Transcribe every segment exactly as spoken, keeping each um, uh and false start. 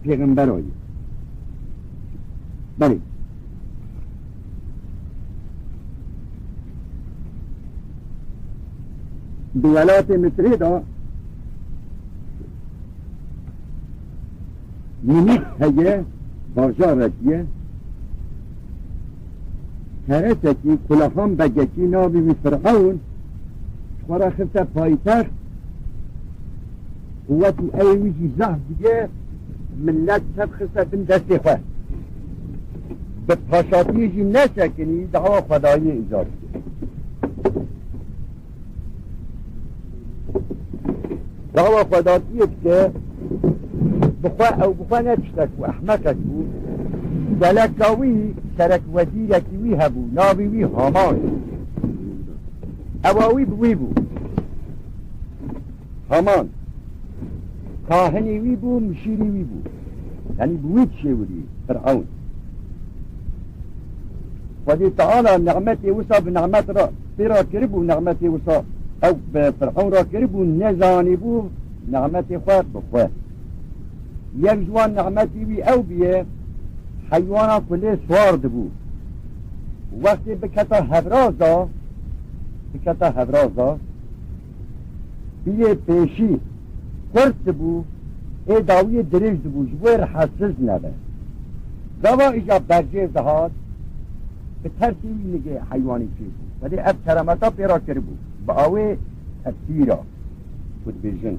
Pêxembera ye. Belê. Di welatê Misirê de Nînîv heye, bajarek ye. Keresekî, Kulahan Begekî, navê wî Firewn, ji xwe re xiste paytext. Quwet û ewê wî jî zehf bûye, millet tev xiste bin destê xwe. Bi paşatiyê jî nesekinî, dawa xwedayiyê îcad dike. Dawa xwedatiyê dike, bi xwe, ew bi xwe ne tiştek bû, ehmeqek bû. Geleka wî serek wezîrekî wî hebû, navê wî Haman. Ewa wî bi wî bû. Haman. Kahinê wî bû, mişîrî wî bû. Yanî bi wî dişêwirî Firewn. Xwedê Teala nexmetê wisa bi nexmet re pê re kiribû, nexmetê wisa ew bi Firewn re kiribû, nezanîbû nexmetê xwe bi xwe. Yek ji wan nexmetî wî ew bûye, heywana ku lê siwar dibû. Wextê biketa hevraz de, biketa hevraz de, biyê pêşî xurt dibû, ê dawiyê dirêj dibû, ji bo wê rihetsiz nebe. Gava îja berjêr dihat, bi tersê wî nigê heywanî çêbû. Xwedê ev keremeta pê re kiribû. Bi awê tefsîra, ku dibêjin.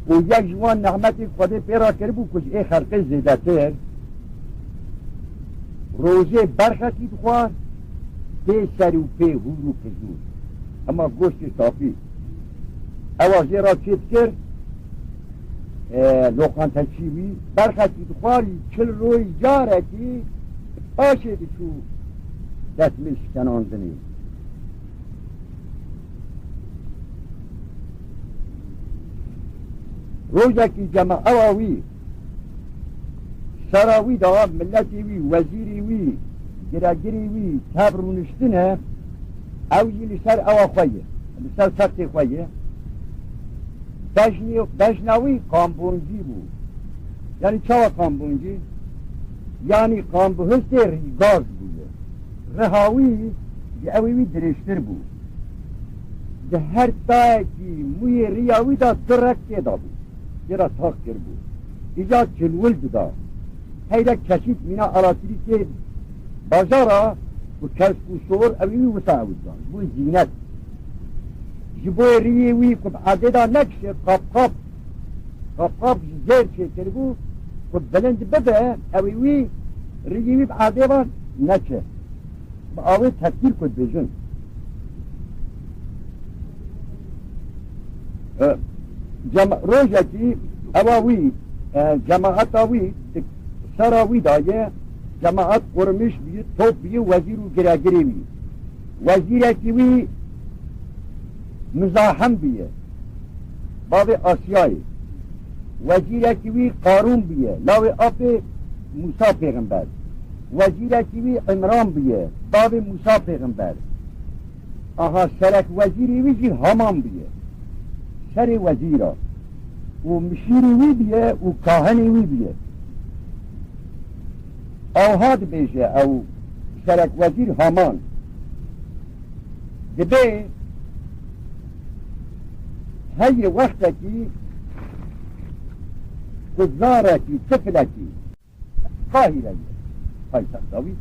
Û yek ji wan nexmetê Xwedê pê re kiribû, ku ji ê xelqê zêdetir, rojê berxekî dixwar, pê ser û pê hûr û pizûr. Hema goştê sapî. Ewa jê re çê dikir, e, loqanteçî wî, berxekî dixwar, çil roj carekî paşê diçû destmêj şikenandinê. Rojekî cema ewa wî, sera wî de miletê wî, wezîrê wî, giregirê wî tev rûniştine, ew jî li ser ewa xwe ye, li ser textê xwe ye. Bejnê, bejna wî qamboncî bû. Yanî çawa qamboncî? Yanî qambihistê rîgaz bûye. Riha wî ji ewê wî dirêjtir bû. Di her tayekî mûyê riya wî de du rek tê de bû. Jê re tax kiribû. Îca çilwil dida. Heyrek çeşît mîna alastirîkê bajara ku kesk û sor ewî wî wisa ew didan. Ji bo zînet. Ji bo riyê wî ku bi erdê de nekişe, qap qap, qap qap ji zêr çêkiribû ku bilind bibe, ewî wî riyê wî bi erdê ve neçe. Bi awê tefkîr ku dibêjin. E, cema-, rojekî ewa wî, e, cemaeta wî di sera wî de ye, cemaet qurmiş bûye, top bûye, wezîr û giregirê wî. Wezîrekî wî Mizahim bûye, bavê Asyayê. Wezîrekî wî Qarûn bûye, lawê apê Mûsa pêxember. Wezîrekî wî Îmran bûye, bavê Mûsa pêxember. Aha, serek wezîrê wî jî Haman bûye. Serê wezîra. Û mişîrê wî bûye û kahinê wî bûye. Awha dibêje ew serek wezîr Haman. Dibê heye wextekî ku zarekî, tiflekî, Qahîre ye paytexta wî.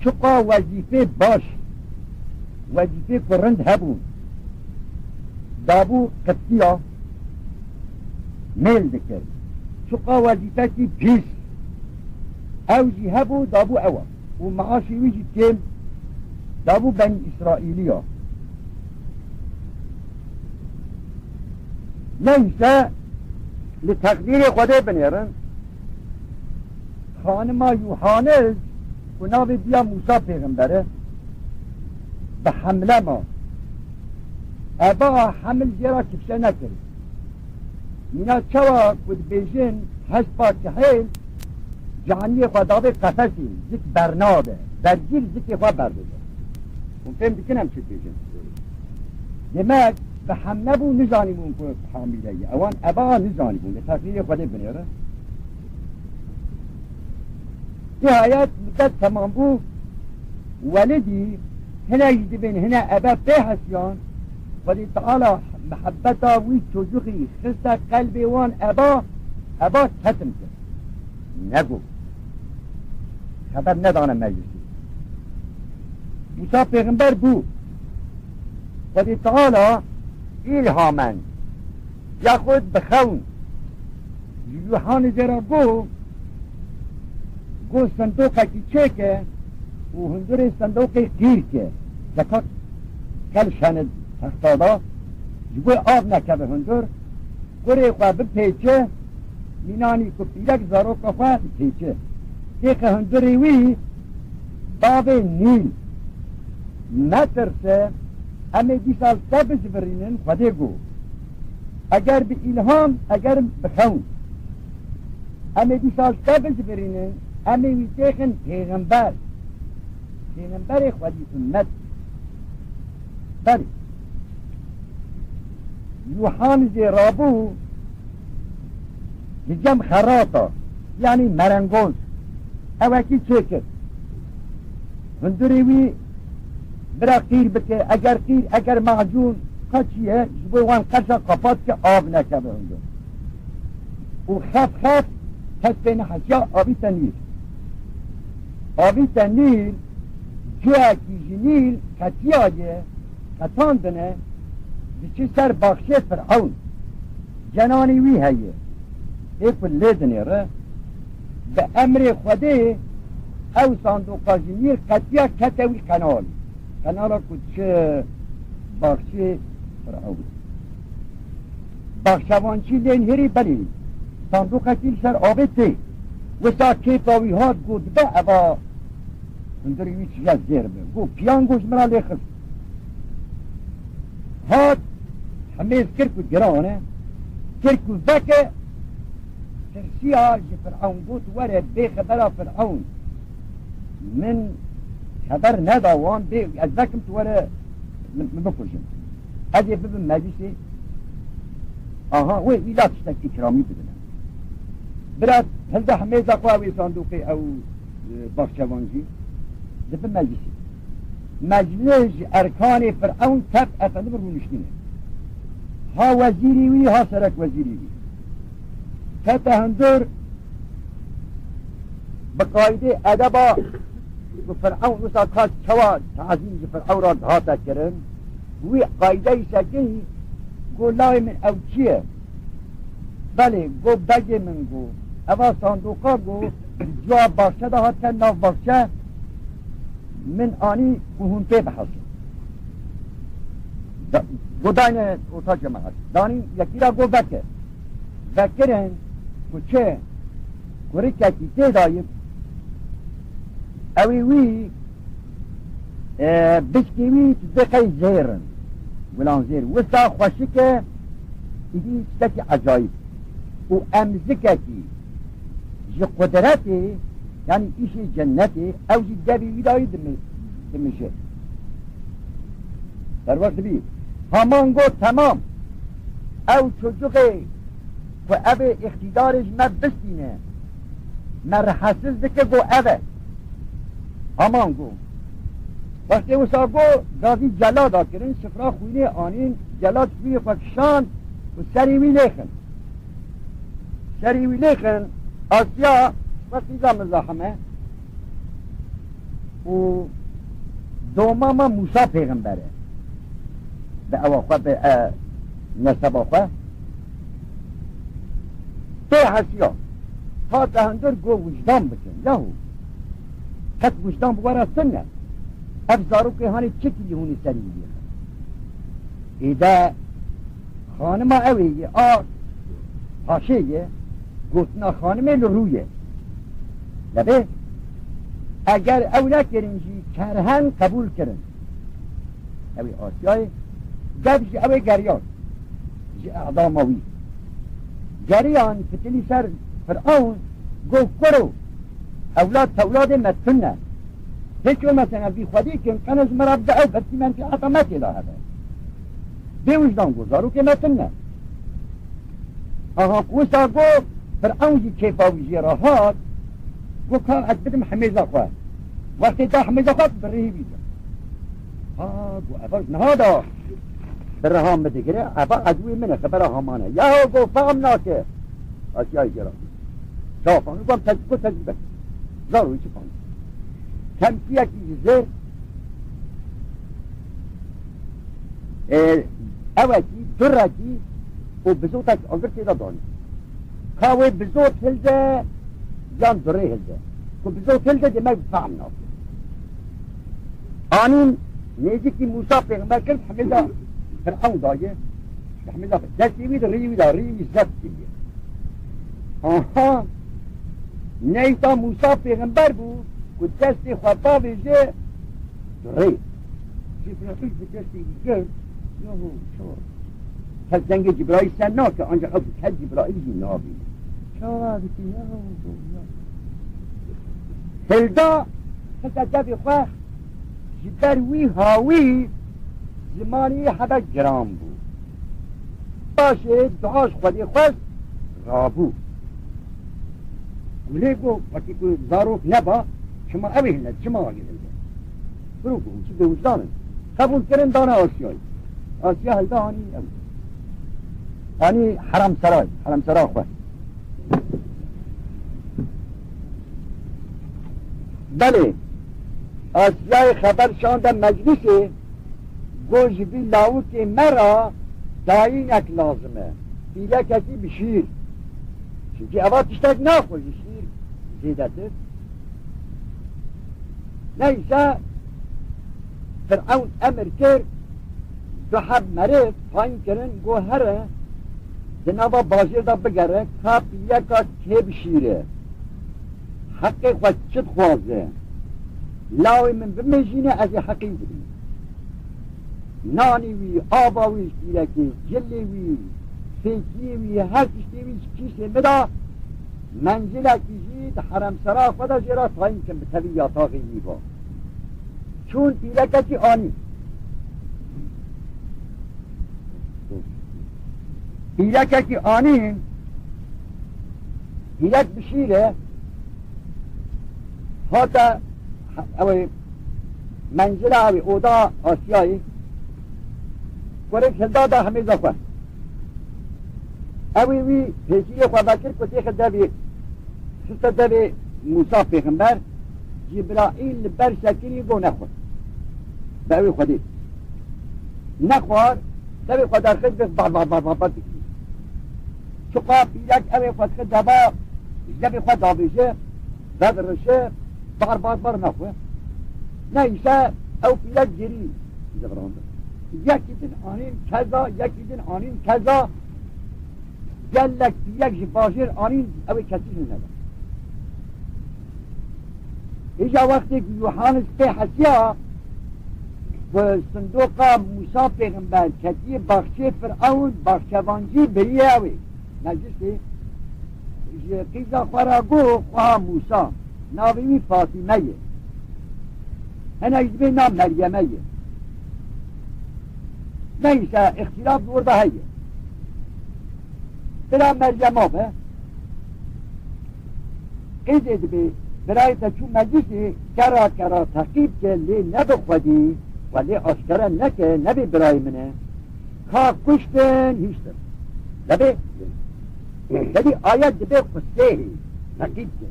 Çiqa wezîfê baş, wezîfê ku rind hebûn, dabû Qibtiya mêl dikir. Çiqa wezîfekî pîs, ew jî hebû, dabû ewa. Û meaşê wî jî kêm dabû Benî Îsraîliya. Neyse, li teqdîrê Xwedê binêrin, xanima Yûhaniz ku navê diya Mûsa pêxember e, bi hemle ma. Eva hemil jê re kifşe nekir. Mîna çawa ku dibêjin hespa kihêl, caniyê xwe davê qefesê, zik bernade, bergîr zikê xwe berdide. Hûn fêm dikin em çi dibêjin? Demek, bi hem nebû, nizanîbûn ku hamîle ye. Ewan eba nizanîbûn. Li teqdîrê Xwedê binêre. Nihayet mudet temam bû. Welidî, hine jî dibên hine ebe pê hesiyan, Xwedê Teala mihebbeta wî çocuxî xiste qelbê wan eba, eba ketim kir. Negot. Xeber nedane meclisê. Mûsa pêxember bû. Xwedê Teala îlhamen, yaxud bi xewn, ji Yuhanizê re got, got sindoqekî çêke û hundirê sindoqê qîr ke. Zeka kel şene texta da, ji bo av nekeve hundir, kurê xwe bipêçe, mînanî ku pîrek zaroka xwe dipêçe. Têxe hundirê wî bavê Nîl. Metirse, em ê dîsa li te bizivirînin, Xwedê got. Eger bi îlham, eger bi xewn. Em ê dîsa li te bizivirînin, em ê wî têxin pêxember. Pêxemberê Xwedî ummet. Belê. Yuhan zê rabû li cem xerata, yanî merengoz. Ewekî çêkir. Hundirê wî bira qîr bike, eger qîr, eger macûn, ka çi ye, ji bo wan qeşa qapat ke av nekeve hundir. Û xef xef, kes pê nehesiya, avîte Nîl. Avîte Nîl, cihekî ji Nîl qetiyaye, qetandine, diçe ser baxçê Firewn. Cenanî wî heye, ê ku lê dinêre, bi emrê Xwedê ew sandoqa ji Nîl qetiya kete wî qenalê. Qenala ku diçe baxçê Firewn. Baxçevancî lê nihêrî belê, sandoqekî li ser avê tê. Wisa kêfa wî hat, got, dibe eva hundirê wî çi ye zêr be. Got, piyango ji min re lê xist. Hat, hemêz kir ku giran e, kir ku veke, tirsiya ji Firewn, got, were bê xebera Firewn. Min xeber neda wan, bê ez vekim tu were min, min bikujin. Ez ê bibim meclisê. Aha, wê îla tiştek îkramî bidin. Bira hilde hemêza xwe wê sandoqê ew, e, baxçevan jî. Dibi meclisê. Meclis ji erkanê Firewn ket, efendim, rûniştine. Ha wezîrî wî, ha serek wezîrî wî. Kete hundir, bi qaydê edeba ku Firewn wisa ka çawa tazîm ji Firewn re dihate kirin, wî qaydeyî sekî, got, lawê min, ew çi ye? Belê, got, begê min, got, eva sandoqa, got, di ciwa baxçe de hate nav baxçe, min anî ku hûn pê bihesin. Da-, got, dayne orta cemaat. Danî yekî ra, got, veke. Vekirin ku çi, kurikekî tê dayî, ewî wî, e, biçkî wî tu dê qey zêr in. Gulan zêr. Wisa xweşik e, îdî tiştekî ecayîb. Û emzikekî ji qudretê, yanî îşê cennetê, ew jî devî wî dayî dimi-, dimije. Derwex dibî. Haman got, temam. Ew çocuxê ku ev ê îqtîdarê ji me bistîne, me rehetsiz dike, got, ev e. Haman got. Wextê wisa got, gazî celada kirin, sifra xwînê anîn, celad xwînê xwe kişand û serê wî lêxin. Serê wî lêxin, Asiya, wextî za mizahime, û doma me Mûsa pêxember e. Bi ewa xwe, bi, e, neseba xwe. Tê hesiya. Hate hundir, got, wijdan bikin. Yahu. Qet wijdan bi we re tune. Ev zarokê hanê çi kirî hûnî serî wî yê? Êde Xanima ew ê yê a paşê ye, gotina xanimê li rû ye. Levê, eger ew nekirin jî kerhen qebûl kirin. Ew ê Asiyayê, dev ji ew ê geriyan, ji edama wî. Geriyan fitilî ser Firewn, got, kuro, ewlad tewladê me tune. Pêço me sene vî xwedî kin, qene ji me re bide ew, belkî menfîeta me tê de hebe. Bêwijdan got, zarokê me tune. Aha, ku wisa got, Firewn jî kêfa wî jê re hat, got, ka ez bidim hemêza xwe. Wextê da hemêza xwe, bi rihî wî de. Ha, got, eva ji niha da bi riha min digire, eva edwê min e, xebera Haman e. Yaho, got, fehm nake. Asiyayê jê re. Çawa fahmî? Got, tec-, got, tecrûbe. Zaro wî çi fahmî? Temkiyekî ji zêr, e, ewekî, durekî û bizotek agir tê de danî. Ka wê bizot hilde yan durê hilde. Ku bizot hilde, demek fehm nake. Anîn nêzîkî Mûsa pêxember kir, hemêza Firewn daye. Hemêza destê wî de rî wî de, rî wî zeft kiriye. Aha! Neyta Mûsa pêxember bû ku destê xwe bavêje rê. Cebraîl bi destê wî girt, yaho, çawa? Kes dengê Cebraîl ser nake, ancak ew kes Cebraîl jî nabîne. Çawa dikî, yaho, ya. Hilda, xiste devê xwe, ji ber wî hawî zimanî hebe giran bû. Paşê dua ji Xwedê xwest, rabû. Gulê got, wekî ku zarok neba, çima ew ê hile, çima agir hile? Biro ku çi bêwijdan in. Qebûl kirin, dane Asiyayê. Asiya hilda anî ew. Anî heremseray, heremsera xwe. Belê, Asiyayê xeber şande meclisê, got, ji vî lawikê me re dayînek lazim e. Pîrekekî bi şîr. Çimkî eva tiştek naxwe ji şîr zêdetir. Neyse, Firewn emir kir, du heb meriv tayîn kirin, got, here, di nava bajêr de bigere, ka pîreka kê bi şîr e. Heqê xwe çi dixwaze? Lawê min bimêjîne, ez ê heqê wî bidim. Nanê wî, ava wî ji pîrekê, cilê wî, fêkiyê wî, her tiştê wî ji kîşê min de, mencilekî jî di heremsera xwe de jê re tayîn kim, bi tevî yataxê wî ba. Çûn pîrekekî anî. Pîrekekî anî, pîrek bi şîr e, hate, ew ê mencila, ew ê oda Asiyayê, kurik hilda da hemêza xwe. Ew ê wî pêşiyê xwe vekir ku têxe devê, xiste devê Mûsa pêxember, Cîbraîl li ber sekirî got nexwar. Bi ewê Xwedê. Nexwar, devê xwe derxist, bê bar, bar, bar, bar, bar dikî. Çiqa pîrek ewê xwe dixist deva, ji devê xwe davêje, vedirişe, bar, bar, bar nexwe. Neyse, ew pîrek gerî zivirandin. Yekî din anîn keza, yekî din anîn keza, gelek pîrek ji bajêr anîn, ew ê kesî hilneda. Îja wextê ku Yohanis pê hesiya ku sindoqa Mûsa pêxember ketiye baxçê Firewn, baxçevancî biriye ew ê. Meclisê ji qîza xwe re got, xweha Mûsa, navê wî Fatîme ye. Hinek dibê na Meryeme ye. Neyse, îxtîlaf li wir de heye. Bila Meryema be, qîzê dibê, birayê te çû meclisê, kera kera teqîb ke, lê ne bi xwedî, we lê aşkere neke, nebê birayê min e. Ka kuştin, hiştin. Dibê, dibê ayet dibê qusê, teqîb ke.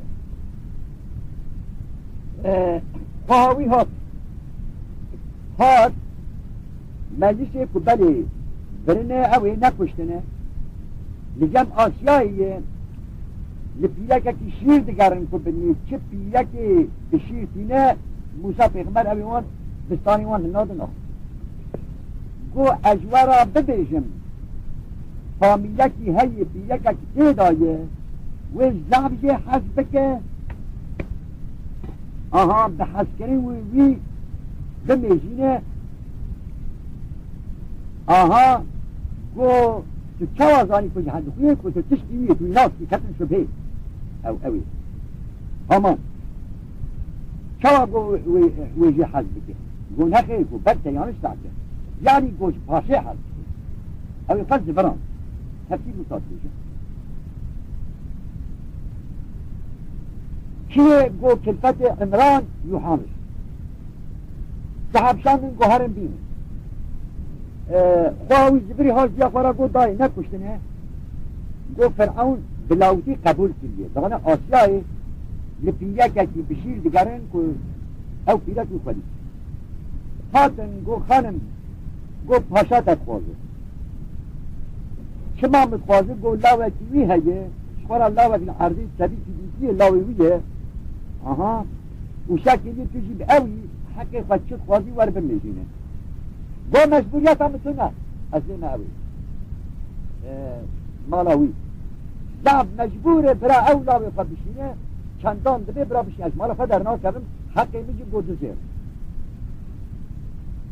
E, xweha wî hat. Hat, meclisê ku belê birine, ew ê nekuştine. Li cem Asiyayê ye, li pîrekekî şîr digerin ku binê çi pîrekê bi şîr tîne, Mûsa pêxember ew ê wan, bistanê wan hinadin ax. Got, ez ji we re bibêjim, famîlekî heye, pîrekekî tê de ye, wê zaf jê hez bike, aha, bi hezkirin wî, wî bimêjîne, aha, got, tu çawa zanî ku ji hendixuyê ku tu tiştî wî yê, tu wî nas dî, ketin şubhê. Ew, ew ê. Haman. Çawa got wê, wê, wê jê hez bike? Got, nexêr, got, belke yanlış zan kir. Yanî got, ji paşê hez bike. Ew ê xwe ziviran. Tevkî Musa dibêje. Kî ye go kilfetê Imran Yuhanis? Seheb şandin go herin bînin. E, xwe wî zivirî haş diya xwe re go dayê nekuştine. Go Firewn bi lawitî qebûl kiriye. Dixane Asyayê li pîrekekî bi şîr digerin ku ew pîrek wî xwedî. Hatin go xanim, go paşa te dixwaze. Çima min dixwaze? Go lawekî wî heye, ji xwe re lawek li erdê sedî fîzîkî ye, lawê wî ye. Aha. Û şekilî tu jî bi ewî heqê xwe çi dixwazî wer bimêjîne. Go mecbûriyeta min tune. Ez lê me ew ê. E, mala wî. Zaf mecbûr e bira ew lawê xwe bişîne, çendan dibe bira bişîne. Ez mala xwe dernakevim, heqê min jî go du zêr.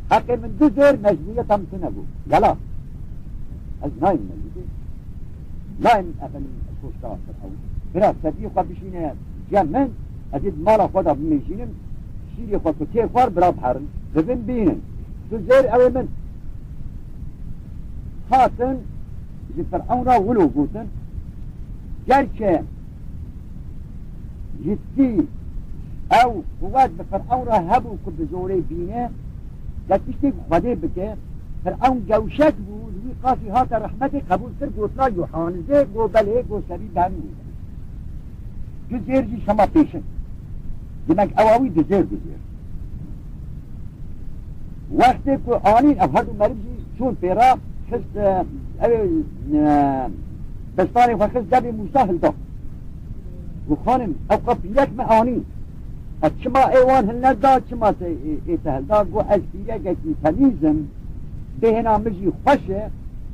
Heqê min du zêr, mecbûriyeta min tune bû. Gela. Ez nayêm mecbûrê. Nayêm efendim koşka Firewn. Bira sediyê xwe bişîne cem min, ez ê di mala xwe de bimêjînim, şîrê xwe ku tê xwar bira biherin, bibin bînin. Du zêr ew ê min. Hatin ji Firewn re wilo gotin, gerçe Jiddî ew quwet bi Firewn re hebû ku bi zorê bîne, de tiştê ku Xwedê bike, Firewn gewşek bû, li wî qasî hate rehmetê qebûl kir, gotina Yuhanizê, go belê, go serî ben bû. Du zêr jî şema pêşin. Demek ewa wî du zêr, du zêr. Wextê ku anîn ev herdu meriv jî çûn pê re, xist, e, ew ê, e, destanê xwe xist devê Mûsa hilda. Got, xanim, ew qe pîrek me anîn. Ez çima ê wan hilneda, çima te ê, ê te hilda? Got, ez pîrekekî temîz im, bêhna min jî xweş e,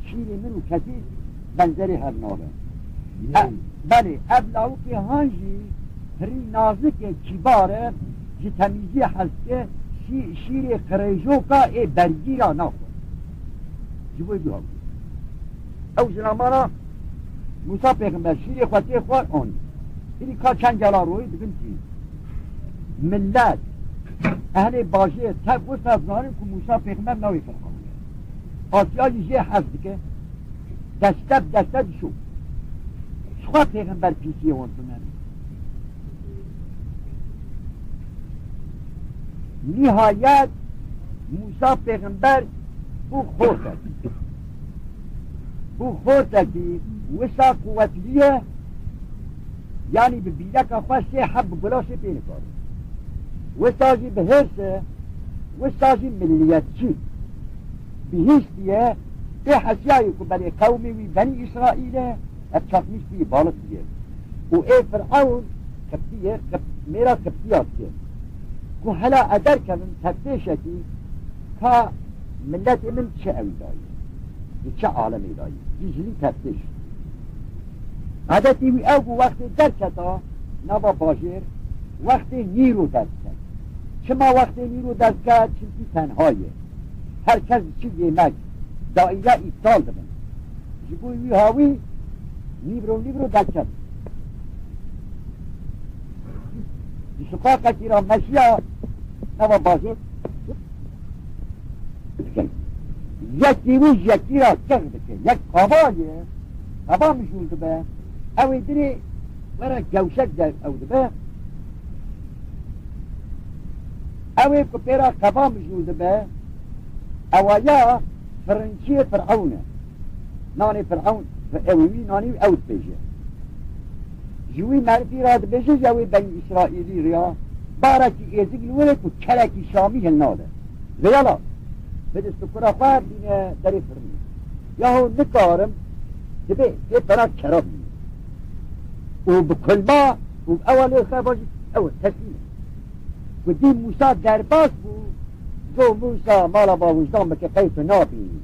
şîrê min û kesî benzerê hev nabe. E, belê, ev lawikê han jî pirî nazik e, kîbar e, ji temîziyê hez dike, şî-, şîrê qirêjoka ê bergîra naxwe. Ji bo wê bî hawî. Ew jinamana Mûsa pêxember şîrê xwe tê xwar anî. Hîrî ka çend gela royê dibin tî. Millet, ehlê bajêr tev wisa dizanin ku Mûsa pêxember navê Fir'ewn e. Asiya jî jê hez dike. Deste bi deste dişo. Çixa pêxember pîsiyê wan tune ne? Nihayet Mûsa pêxember bû xortekî. Bû xortekî wisa quwetlî ye, yanî bi bîreka xwe sê heb bi gulaşê pê nikare. Wisa jî bi hêrs e, wisa jî milliyetçî. Bihîstiye, pê hesiyayê ku belê qewmê wî Benî Îsraîl e, ev çakmîş bî baliq diye. Û ê Fir'ewn Qibtî ye, Qib-, mêra Qibtiya diye. Ku hela e derkevin teftêşekî ka miletê min çi ewî dayî, di çi alemê dayî, cî ji lî teftêş. Adetî wî ew bû wextê derketa nava bajêr, wextê nîro derdiket. Çima wextê nîro derdiket? Çimkî tenha ye. Her kes diçi yemek, daîre îptal dibin. Ji bo wî hawî nîvro nîvro derket. Di suqaqekî re meşiya nava bajêr dikin. Yekî wî ji yekî re kix dike. Yek qaba ye, qaba mijûl dibe. Ew ê dirê were gewşek de ew dibe. Ew ê ku pê re qaba mijûl dibe, ewa ya firinkiyê Fir'ewn e. Nanê Fir'ewn, ew ê wî nanî ew dibêje. Ji wî merivî re dibêje, ji ew ê Benî Îsraîlî re ya barekî êzik li wir e ku kelekî Şamî hilnade. Vêyala, bi dest û kura xwe bîne derê firinê. Yaho nikarim, dibê tê pera kera bîne. Û bi kulma û ewa lê xeba jî ew teslîm e. Ku dî Mûsa derbas bû, got, Mûsa, mala bawijdan bike, qey tu nabînî.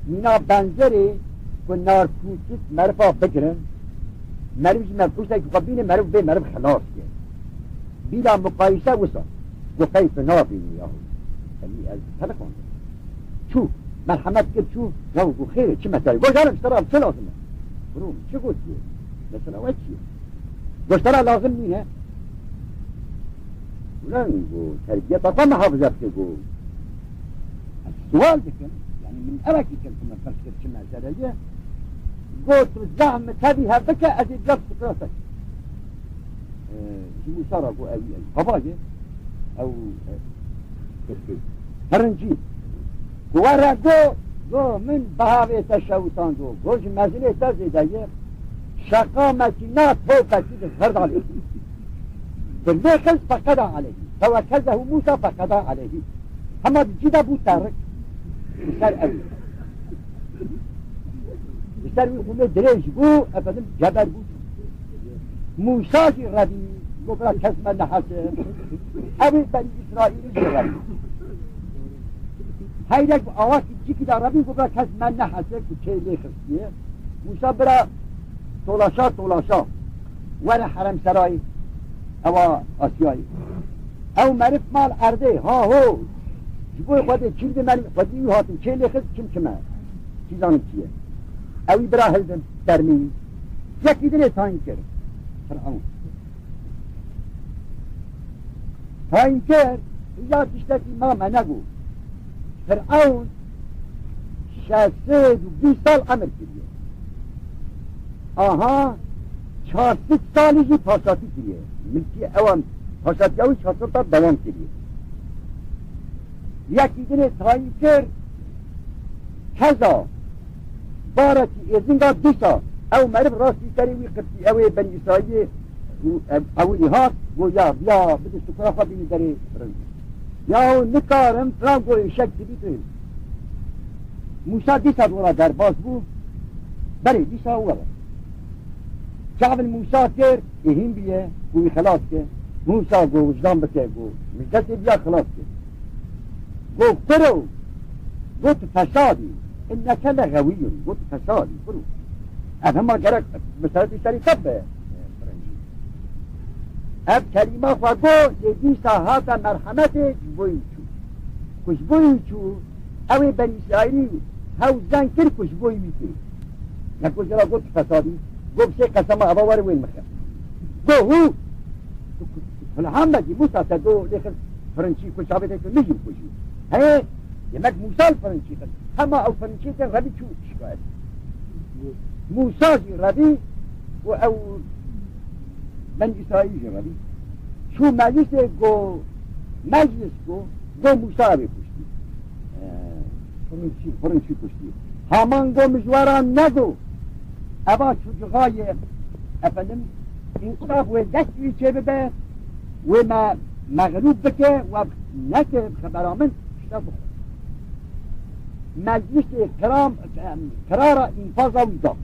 Mîna benzerê ku narkotik meriva bigirin, meriv ji mevkuştekî xwe bîne, meriv bê meriv xilas ke. Bîla muqayîse wisa, got, qey tu nabînî yahu. Evî ez telefonda. Çû, merhemet kir, çû, yahu got, xêr e, çi mesele? Got, canim, ji te re çi lazim e? Bro, çi gotiye? Mesela we çi ye? Got, ji te re lazim nîne. Ulan got, terbiyeta xwe muhafaza bike got. Ez sual dikim, ya Min evekî kir ku min pirs kir çi mesele ye. Got, "Tu zehf min tevî hev bike, ez ê dest bi te." Ee, ji Mûsa re got, "Ew, ew, baba ye, ew, e, pirincî." Ku were got, got, "Min bihavê te şewitando." Got, "Ji mezinê te zêde ye." Şeqamekî na topekî di vir de lê. Bi lê xiz feqeda aleyhî. Fewekkezehu Mûsa feqeda aleyhî. Hema di cî de bû terik. Li ser ew. Li ser wî xûmê dirêj bû, efendim, geber bû. Mûsa jî revî, got, "Bira kes me nehese." Ew ê Benî Îsraîlî jî revî. Heyrek bi awakî cîkî de revî, got, "Bira kes me nehese ku çê lê xistiye." Mûsa bira tolaşa tolaşa were heremserayê ewa Asyayê. Ew meriv mal erdê, ha ho, ji bo Xwedê çî dimerî, Xwedî wî hatin çê lê xist, çim çim e. Çi zanin çi ye? Ewî bira hildin, termî. Yekî dinê tayîn kir. Firewn. Tayîn kir, îja tiştekî ma me negot. Firewn şeş sed û bîst sal emir kiriye. Aha, çar sed salî jî paşatî kiriye. Milkî ewan, paşatiya wî çar sed sal dewam kiriye. Yekî dinê tayîn kir, keza barekî êzinga dîsa ew meriv rastî serê wî qirtî, ew ê Benî Îsraîlê û ew, ewilî hat, got, "Ya, ya, bide stûkura xwe bînî derê rind." "Ya, nikarim," filan, got, "Îşek dibî tu." Mûsa dîsa dora derbas bû, "Belê, dîsa were." Çavin Mûsa kir, ê hîn bîye, ku wî xelas ke. Mûsa got, "Wijdan bike," got, "Min destê biya xelas ke." Got, "Kuro," got, "Tu fesadî. Inneke le xewiyyun," got, "Tu fesadî, kuro." Ev hema gerek meselê serî te be. Ev kelîma xwe got, lê dîsa hate merhemetê ji bo wî çû. Ku ji bo wî çû, ew ê Benî Îsraîlî hew zeng kir ku ji bo wî tê. Neko jê re got, "Tu fesadî." Got, "Bi sê qesema eva were wên mixir." Got, "Hû! Tu, tu, tu hilham me dî, Mûsa, te do lê xist firinçî ku çavê te tu min jî bikujî." Heye, demek Mûsa li firinçî xist. Hema ew firinçî te revî çû şikayet. Mûsa jî revî û ew Benî Îsraîl jî revî. Çû meclisê go, meclis go, go Mûsa ew ê kuştî. Ee, Firinçî, firinçî kuştî. Haman go, "Min ji we re nego. Eva çûçixa ye, efendim, însaf wê dest wî çê bibe, wê me mexlûb bike, we neke xebera min, işte bu." Meclisê kiram, em, kirara înfaza wî da.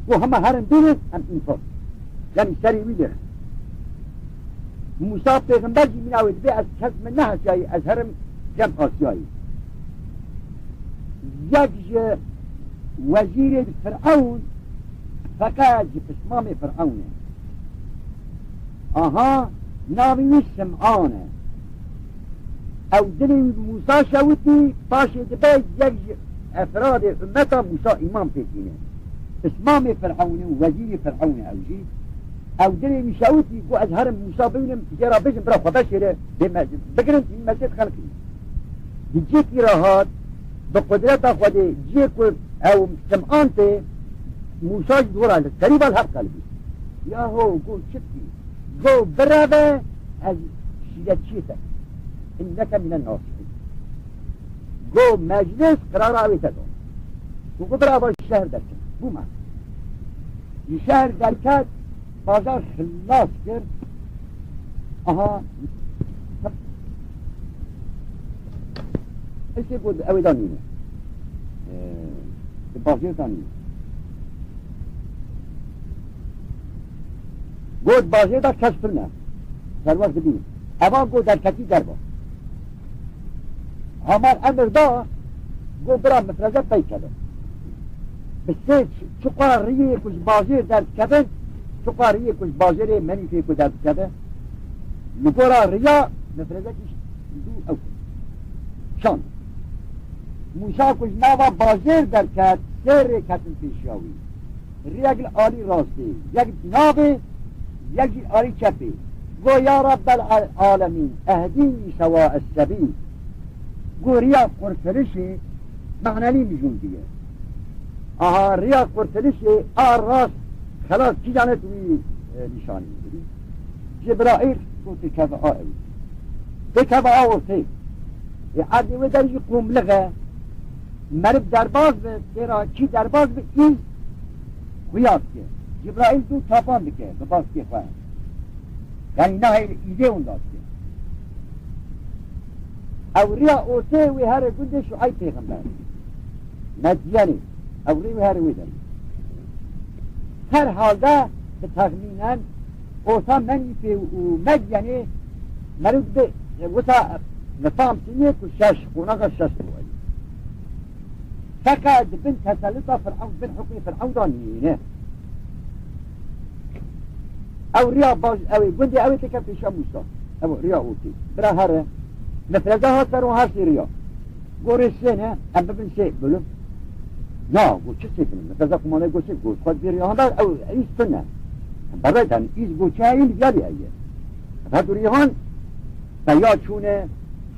Ku hema herin bînin, em înfaz. Yani serî wî lêx. Mûsa pêxember jî mîna wê dibê, "Ez kes min nehesiyayî, ez herim cem Asyayî." Yek ji wezîrê Firewn, feqet ji pismamê Firewn e. Aha, navê wî Sim'an e. Ew dilê wî bi Mûsa şewitî, paşê dibe yek ji efradê ummeta Mûsa îman pê tîne. Pismamê Firewnê û wezîrê Firewnê ew jî. Ew dilê wî şewitî, got, "Ez herim Mûsa bibînim, jê re bêjim, bira xwe beşêre, bê me, bigirin, tînin mescid xelkî." Di cihekî re hat, bi qudreta Xwedê, cihê ku ew Sim'an tê, Mûsa ji dû re li serî ve li hev qelibî. Yaho, got, "Çi dikî?" Go, "Bireve, ez şîretçiyê te. Inneke mîne nasihî." Go, "Meclis qirara wê te da." Go, "Go, birava ji şehr derket." Bû me. Ji şehr derket, bajar xilas kir. Aha. Hişê got, "Ew ê da nîne." Ee, di bajêr de nîne. Got, "Bajêr de kes tune. Serwext dibînim." Eva got, "Derketî derva." Haman emir da, got, "Bira mifreze pey keve." Bi sê çi-, çiqa riyê ku ji bajêr derdikevin, çiqa riyê ku ji bajêrê Menîfê ku derdikeve, li gora riya mifrezekî dû ew şand. Mûsa ku ji nava bajêr derket, sê rê ketin pêşiya wî. Riyek li alî rastê, yek di navê, yek jî alî çepê. Go, "Ya Rabbel al-, alemîn, ehdînî sewa es-sebîl." Go, "Riya qurfirişê, Manelî mijûl diye. Aha, riya kurtulişê a rast, xelas, kî zanet wî, e, nîşanî bidî. Cibraîl gote keve a ew. Tê keve a ortê. Ê erdê wê der jî qumlix e. Meriv derbaz bi, têra kî derbaz bi, îz xuya dike. Cibraîl dû tapan dike, bi baskê xwe. Yanî nahêle îzê winda dike. Ew riya ortê wê here gundê Şueyb pêxember. Medyenê. Ew rê wê here wê derê. Her halde bi texmînen orta Menîfê û Medyenê meriv bi wisa nifam tînê ku şeş, qonaxa şeş bû. Feqet di bin teselluta Firewn, bin hukmê Firewn de nîne. Ew riya baş, ew ê gundê, ew ê têke pêşiya Mûsa. Ew riya ortê. Bira here. Mifreze hat ser û her sê riya. Gorê sê ne, em bibin sê bölüm. Na, go çi sê bölüm? Mifreze kumanê go sê, go xwet bir riya handa, ew îz tune. Em berre dan, îz go çi heyî, ya bir heye. Her du riya han, peya çûne,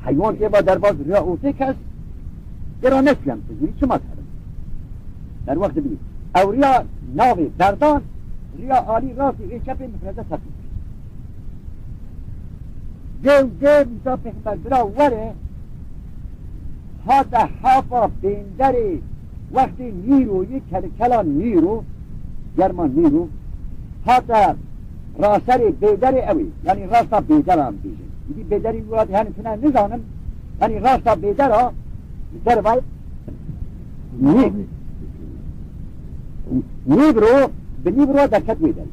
heywan tê va derbaz riya ortê kes, ê ra neşuyan, tu zî çima terin? Derwext dibî. Ew riya navê berdan, riya alî rastî ê çepê mifreze tepî. Dê û dê Mûsa pêxember bira were, hate hafa bênderê wextê nîroyê, kelkela nîro, germa nîro, hate raserê bêderê ew ê, yanî rasta bêderan bêjin. Îdî bêderî wî hatî henî tune nizanim, yanî rasta bêdera li dervayê nî-, nîvro, bi nîvro derket wê derê.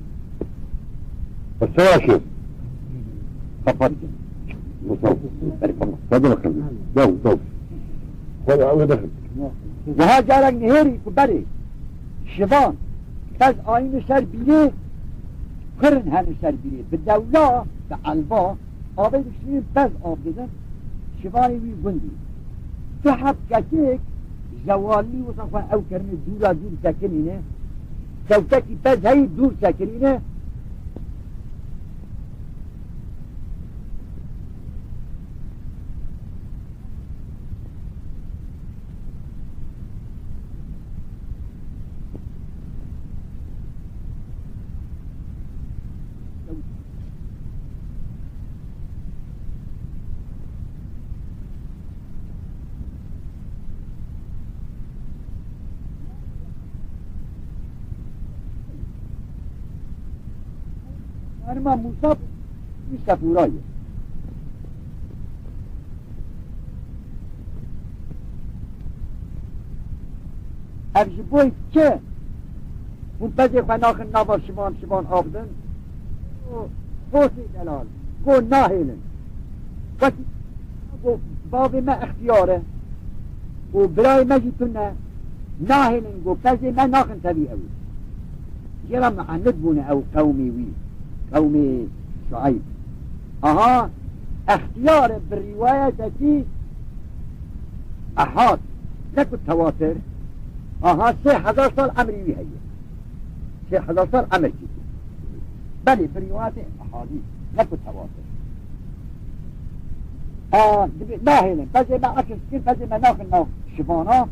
Bes çawa şêr? Kapat. Hadi bakalım. Dev, dev. Hadi, hadi bakalım. Wiha carek nihêrî ku berê şivan pez ayîne ser bîrê, kurin hene ser bîrê. Bi dewla, bi elba, avê dişînin pez av didin, şivanê wî gundî. Du heb keçik zewalî wisa xwe ew kirine dûra dûr sekinîne. Kewtekî pez heyî dûr sekinîne. Herma Mûsa wî sefûra ye. Ev ji bo çi? Hûn pezê xwe naxin nava şivan, şivan av din. Û posê delal, go nahêlin. Wekî go bavê me extiyar e. Û birayê me jî tune. Nahêlin go pezê me naxin tevî ew. Jê re mienid bûne ew qewmê wî, qewmê Şueyb. Aha, extiyar e bi rîwayetekî ehad, ne ku tewatir. Aha, sê hezar sal emrî wî heye. Sê hezar sal emir çêkir. Belê, bi rîwayetê ehadî, ne ku tewatir. A, dibê, nahêlin. Pezê me ekis dikin, pezê me naxin nav şivana.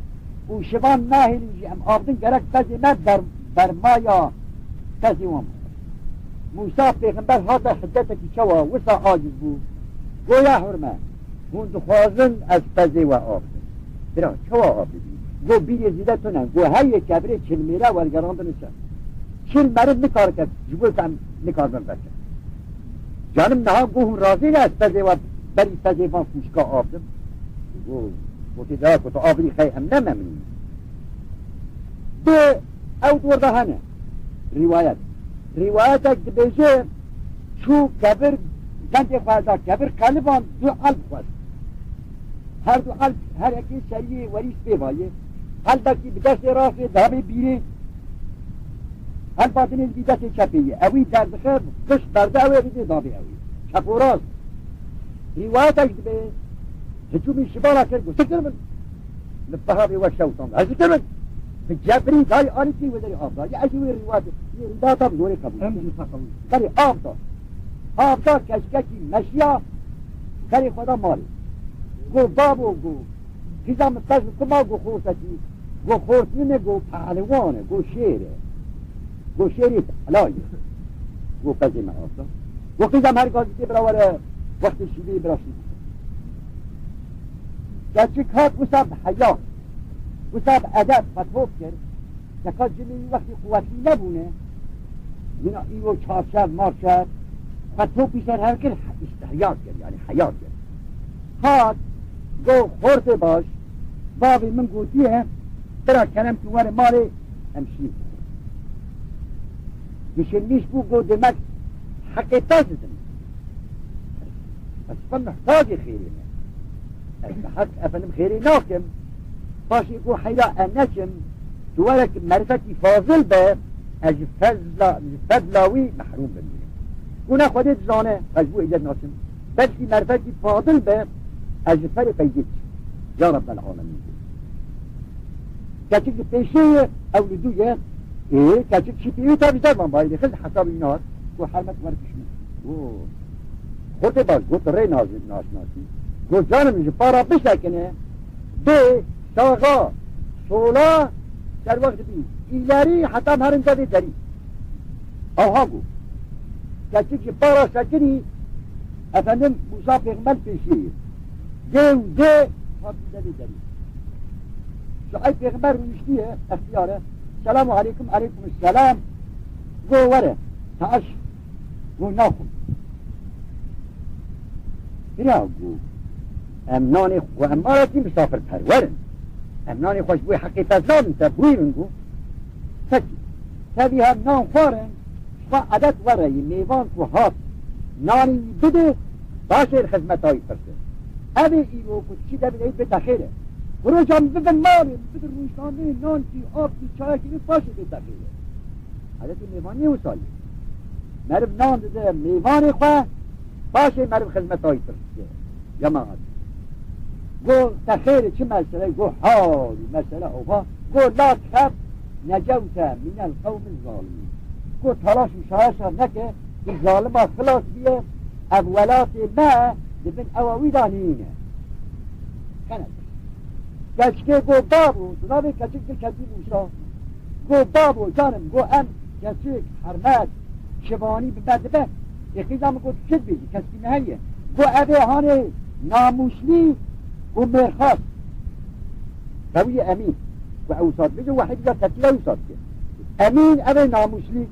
Û şivan nahêlin jî em av din, gerek pezê me ber-, bermaya pezê wan. Mûsa pêxember hate hiddetekî çawa wisa aciz bû. Goya hurme. Hûn dixwazin ez pezê we av bidim. Bira, çawa av bidî? Go bîrê zîde tune. Go her yê kevirê çil mêre wergerandine ser. Çil meriv nikare ke ji bo em nikaribin vekin. Canim niha go hûn razî ne ez pezê we berî pezê van xwişka av bidim? Go, gotê, dewa ku tu av bidî xey em ne memnûn in. Bi ew dor de hene rîwayet. Rîwayetek dibêje, çû kevir, dengê xwe da kevir, qeliban du elb xwest. Her du elb, her yekê seriyê werî spê vayê. Elbekî bi destê rastê dabê bîrê, elba dinê li vî destê çepê ye. Ewî derdixe, giş berde ew ê bidê dabê ew ê. Çeporast. Rîwayetek dibe, hicûmî şibala kir, got, "Siktir bin." Li bihavê we şewtan. Ez dikirin. Bi cebrî dayî alî tî wê derî av da. Ya ez wê rîwayet, wê rîwayeta bi zorê qebûl. Em jî qebûl. Berê av da. Av da, keşkekî meşiya, berê xwe da malê. Go babo, go. Qîza min pez bi ku ma go xortekî, go xort nîne, go pehliwan e, go şêr e. Go şêrê telayê. Go pezê me asta. Go qîza min her gazî tê bira were, wextê şîvê bira şîvê. Keçik hat wisa bi heya, wisa bi edeb xwe top kir. Seka cimê wî wextî quwetlî nebûne. Mina îro çarşev, marşev, xwe topî ser hev kir, he-, îşte heyar kir, yanî heyar kir. Hat, go, xortê baş, bavê min gotiye, bira kerem tu were malê, em şîr bixwin. Dişilmîş bû, go, demek heqê te didim. Ez xwe mihtacê xêrê me. Ez bi heq efendim xêrê nakim. Paşê ku heyra e neçim, tu were ki merifekî fazil be, ez ji fezla, ji fezla wî mehrûm bim. Ku ne Xwedê dizane, ez ji bo êce naçim. Belkî merifekî fazil be, ez ji ferê peydê diçim. Ya Rabbel Alemîn. Keçik li pêşê ye, ew li dû ye. Ê, keçik çî pêwî tabî derman bayî, xist hesabî nat, ku hermet wer kişmî. Û xortê baş, got rê nazî, naşnasî. Got canim ji para bisekine, bê, saxa, sola, serwext bî. Îlerî heta em herin devê derî. Ewha got. Keçik ji para sekinî, efendim, Mûsa pêxember pêşiyê ye. Dê û dê, hat devê derî. Şueyb pêxember rûniştiye, extiyar e. Selamu aleykum, aleykum selam. Go were, taş. Go naxwim. Bira go, em nanê xwe, em maletî misafirperwer in. Em nanê xwe ji bo heqê te nadin te, bûyî min go. Pekî, tevî hem nan xwarin, xwe edet were yî mêvan ku hat, nanî wî bide, paşê li xizmeta wî pirse. Ev ê îro ku çi devê bê te xêr e. Ku roja min bibin malê, min bidin rûniştandinê, nan kî, av kî, çayekî bê, paşê bê te xêr e. Edetê mêvaniyê wisa ye. Meriv nan dide mêvanê xwe, paşê meriv xizmeta wî pirse. Ya me hat. Go te xêr e, çi mesele? Go hal û mesele oha. Go la txef necewte minel qewmi zalimîn. Go talaş û şaşa neke, tu zalima xilas biye, ev welatê me di bin ewa wî de nîne. Xenet. Keçikê go babo, tu navê keçik di ketî Mûsa. Go babo, canim, go em keçik, hermet, şivanî bi me dibe. Ê qîza min got, çi dibêjî, keskî me heye. Go ev ê hanê namûslî û mêrxas. Qewî Emîn. Ku ew wisa dibêje, wehî dîsa tefsîra wisa dike. Emîn ev ê namûslî.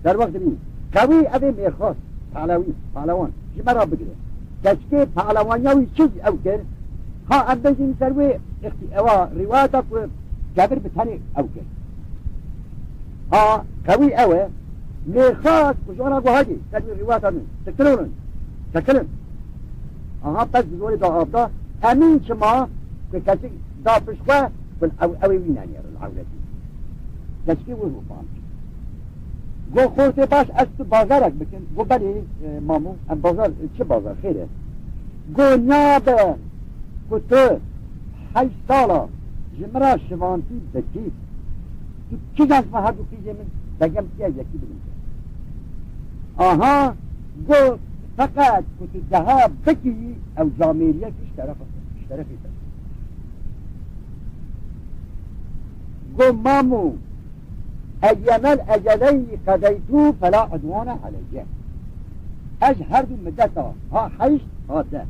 Derwext dibî. Qewî ev ê mêrxas. Pahlewî, pahlewan. Ji me re bigire. Keçikê pahlewaniya wî çi ew kir? Ha em bêjin ser wê ixtî-, ewa rîwayeta ku kevir bi tenê ew kir. Ha, qewî ew e. Mêrxas ku ji wana got, hadi, ser wî rîwayeta min. Çekilin. Çekilin. Aha, pez bi zorê da av da. Emîn çima ku keçik da pişt xwe, ku ew, ew ê wî nenêrin ewretî. Keçikê wî hûfan. Go xortê baş, ez tu bazarek bikin. Go belê, e, mamo, em bazar, e, çi bazar, xêr e? Go nabe ku tu heşt sala ji min re şivantî bikî. Tu kîjan ji me her du qîzê min begem tiya yekî bidin. Aha, go feqet ku tu deha bikî, ew camêriyek ji terefa, ji terefê te. Go mamo, eyyemel eceleyni qedeytû felâ udwane aleyye. Ez her du mideta ha heşt ha deh.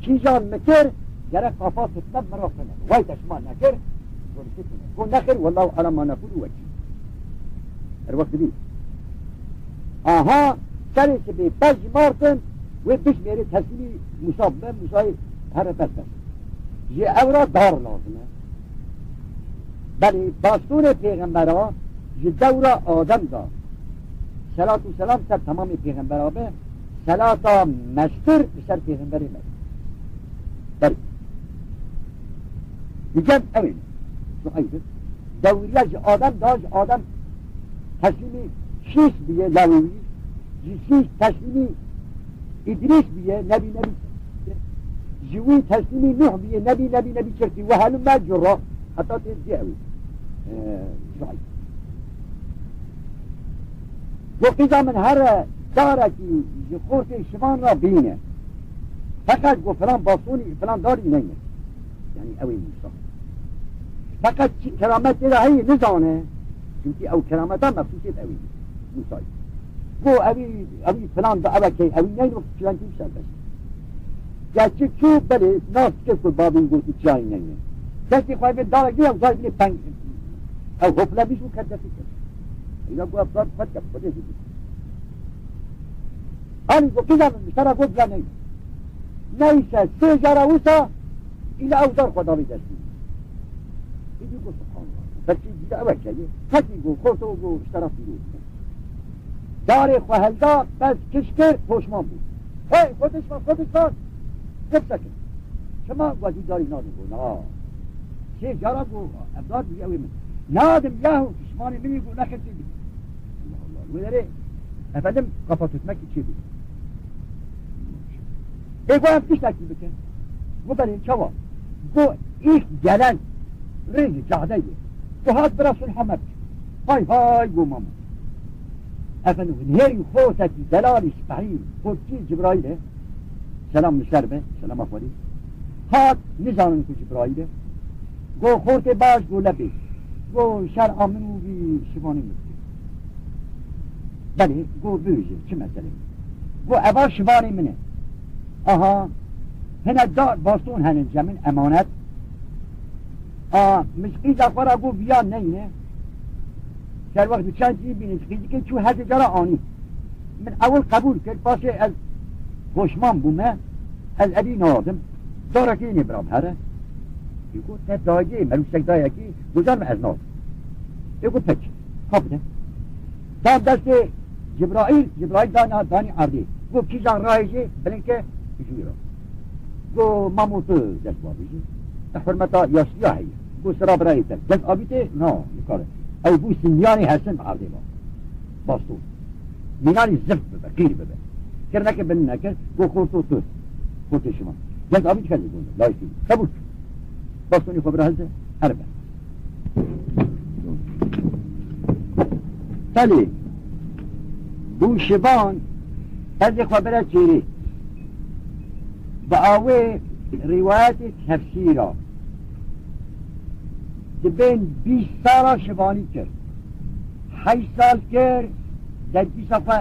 Kîjan min kir, gerek qafa fitne min re xine. Way te şima nekir, gonişê tune. Go nexir, wallahu ala ma nequlu wekîl. Her wext dibî. Aha, serê sibê pez ji martin, wê bişmêrê teslîmî Mûsa bibe, Mûsayê here ber pez. Ji ew re dar lazim e. Belê, bastonê pêxembera ji dewra Adem de, selat û selam ser temamê pêxembera be, selata mestir li ser pêxemberê me. Belê. Digem ew ê. Şueyb. Dewriya ji Adem de, ji Adem teslîmî Şîş biye lawê wî, ji Şîş teslîmî Îdrîs biye, nebî, nebî, ji wî teslîmî Nuh biye, nebî, nebî, nebî çirkî, we helûme cura, heta tê cî ew ê. Ee, Şueyb. Got, qîza min here darekî ji xortê şivan re bîne. Feqet got, filan bastonî, filan darî neyne. Yanî ew ê Mûsa. Feqet çi keramet tê de heye nizane. Çimkî ew kerameta mexsûsê bi ew ê Mûsayê. Go ew ê, ew ê filan bi ew e key, ew ê neyne wextî çiyan tê serbest. Gerçek çû belê nas kes ku babîn got û çiyayî neyne. Destê xwe vê dara gir ew zay binê peng. Ew hoplemîş û ket destê kes. Îna go ev zar xwe ket xwe dê zî. Anî go kîjan min ji te re got bila neyne. Neyse, sê cara wisa îna ew dar xwe davê destî. Îdî got, "Subhanallah, belkî dîda ew e keyê." Hekî got, "Xorto got, ji te re pîroz." Darê xwe helda, pez kiş kir, poşman bû. "Hey, xwe dişman, xwe dişman." Qipse kir. "Çima?" Got, "Dî darî nadin." Got, "Na." Sê cara got, "Ev dar bûye ew ê min." "Nadim yahu, pişmanê min î." Got, "Nexir tê bî." Allah Allah. Wê derê, efendim, kafa tutmak çê bû. Ê, go em tiştekî bikin. Go belê, çawa? Go, îh gelen rêzê cadeyê. Go hat bira sulha me bike. Hay hay, go mama. Efendim, nihêrî xortekî delalî spehî, xortî Cibraîl e. Selam li ser be, selama Xwedê. Hat, nizanin ku Cibraîl e. Go xortê baş, go lebê. Go şer a min û vî şivanê min. Belê, go bibêje, çi mesele? Go eva şivanê min e. Aha, hinek dar baston henin cemin emanet. A, min ji qîza xwe re got, "Viya neyne." Ser wext diçan cî bînin, ji qîzikê çû hezê cara anî. Min ewil qebûl kir, paşê ez poşman bûme, ez evî nadim. Darekê yê bira bihere. Ê got, "Te dayê, merûsek dayekî, gocan min ez nadim." Ê got, "Peki, ha bide." Dan destê Cibraîl, Cibraîl dana, danî erdê. Got, "Kîjan rahêjê, bilind ke, jû ra." Go, "Mamo tu dest bavêjî. Te hurmeta yaşliya heye." Go, "Sira birayê te." Dest avîtê, na, nikare. Ew bû sinyanê hesin erdê ma. Basto. Mînanî zift bibe, qîr bibe. Kir neke bin neke, go, "Xorto tu. Xortê şima." Dest avît xelê go, "Layîk tu." Qebûl. Bastonî xwe bira hilde, here be. Belê, bû şivan, pezê xwe bire çêrê. Bi awê rîwayetê tefsîra, dibên bîst sala şivanî kir. Heşt sal kir, dergîsa xwe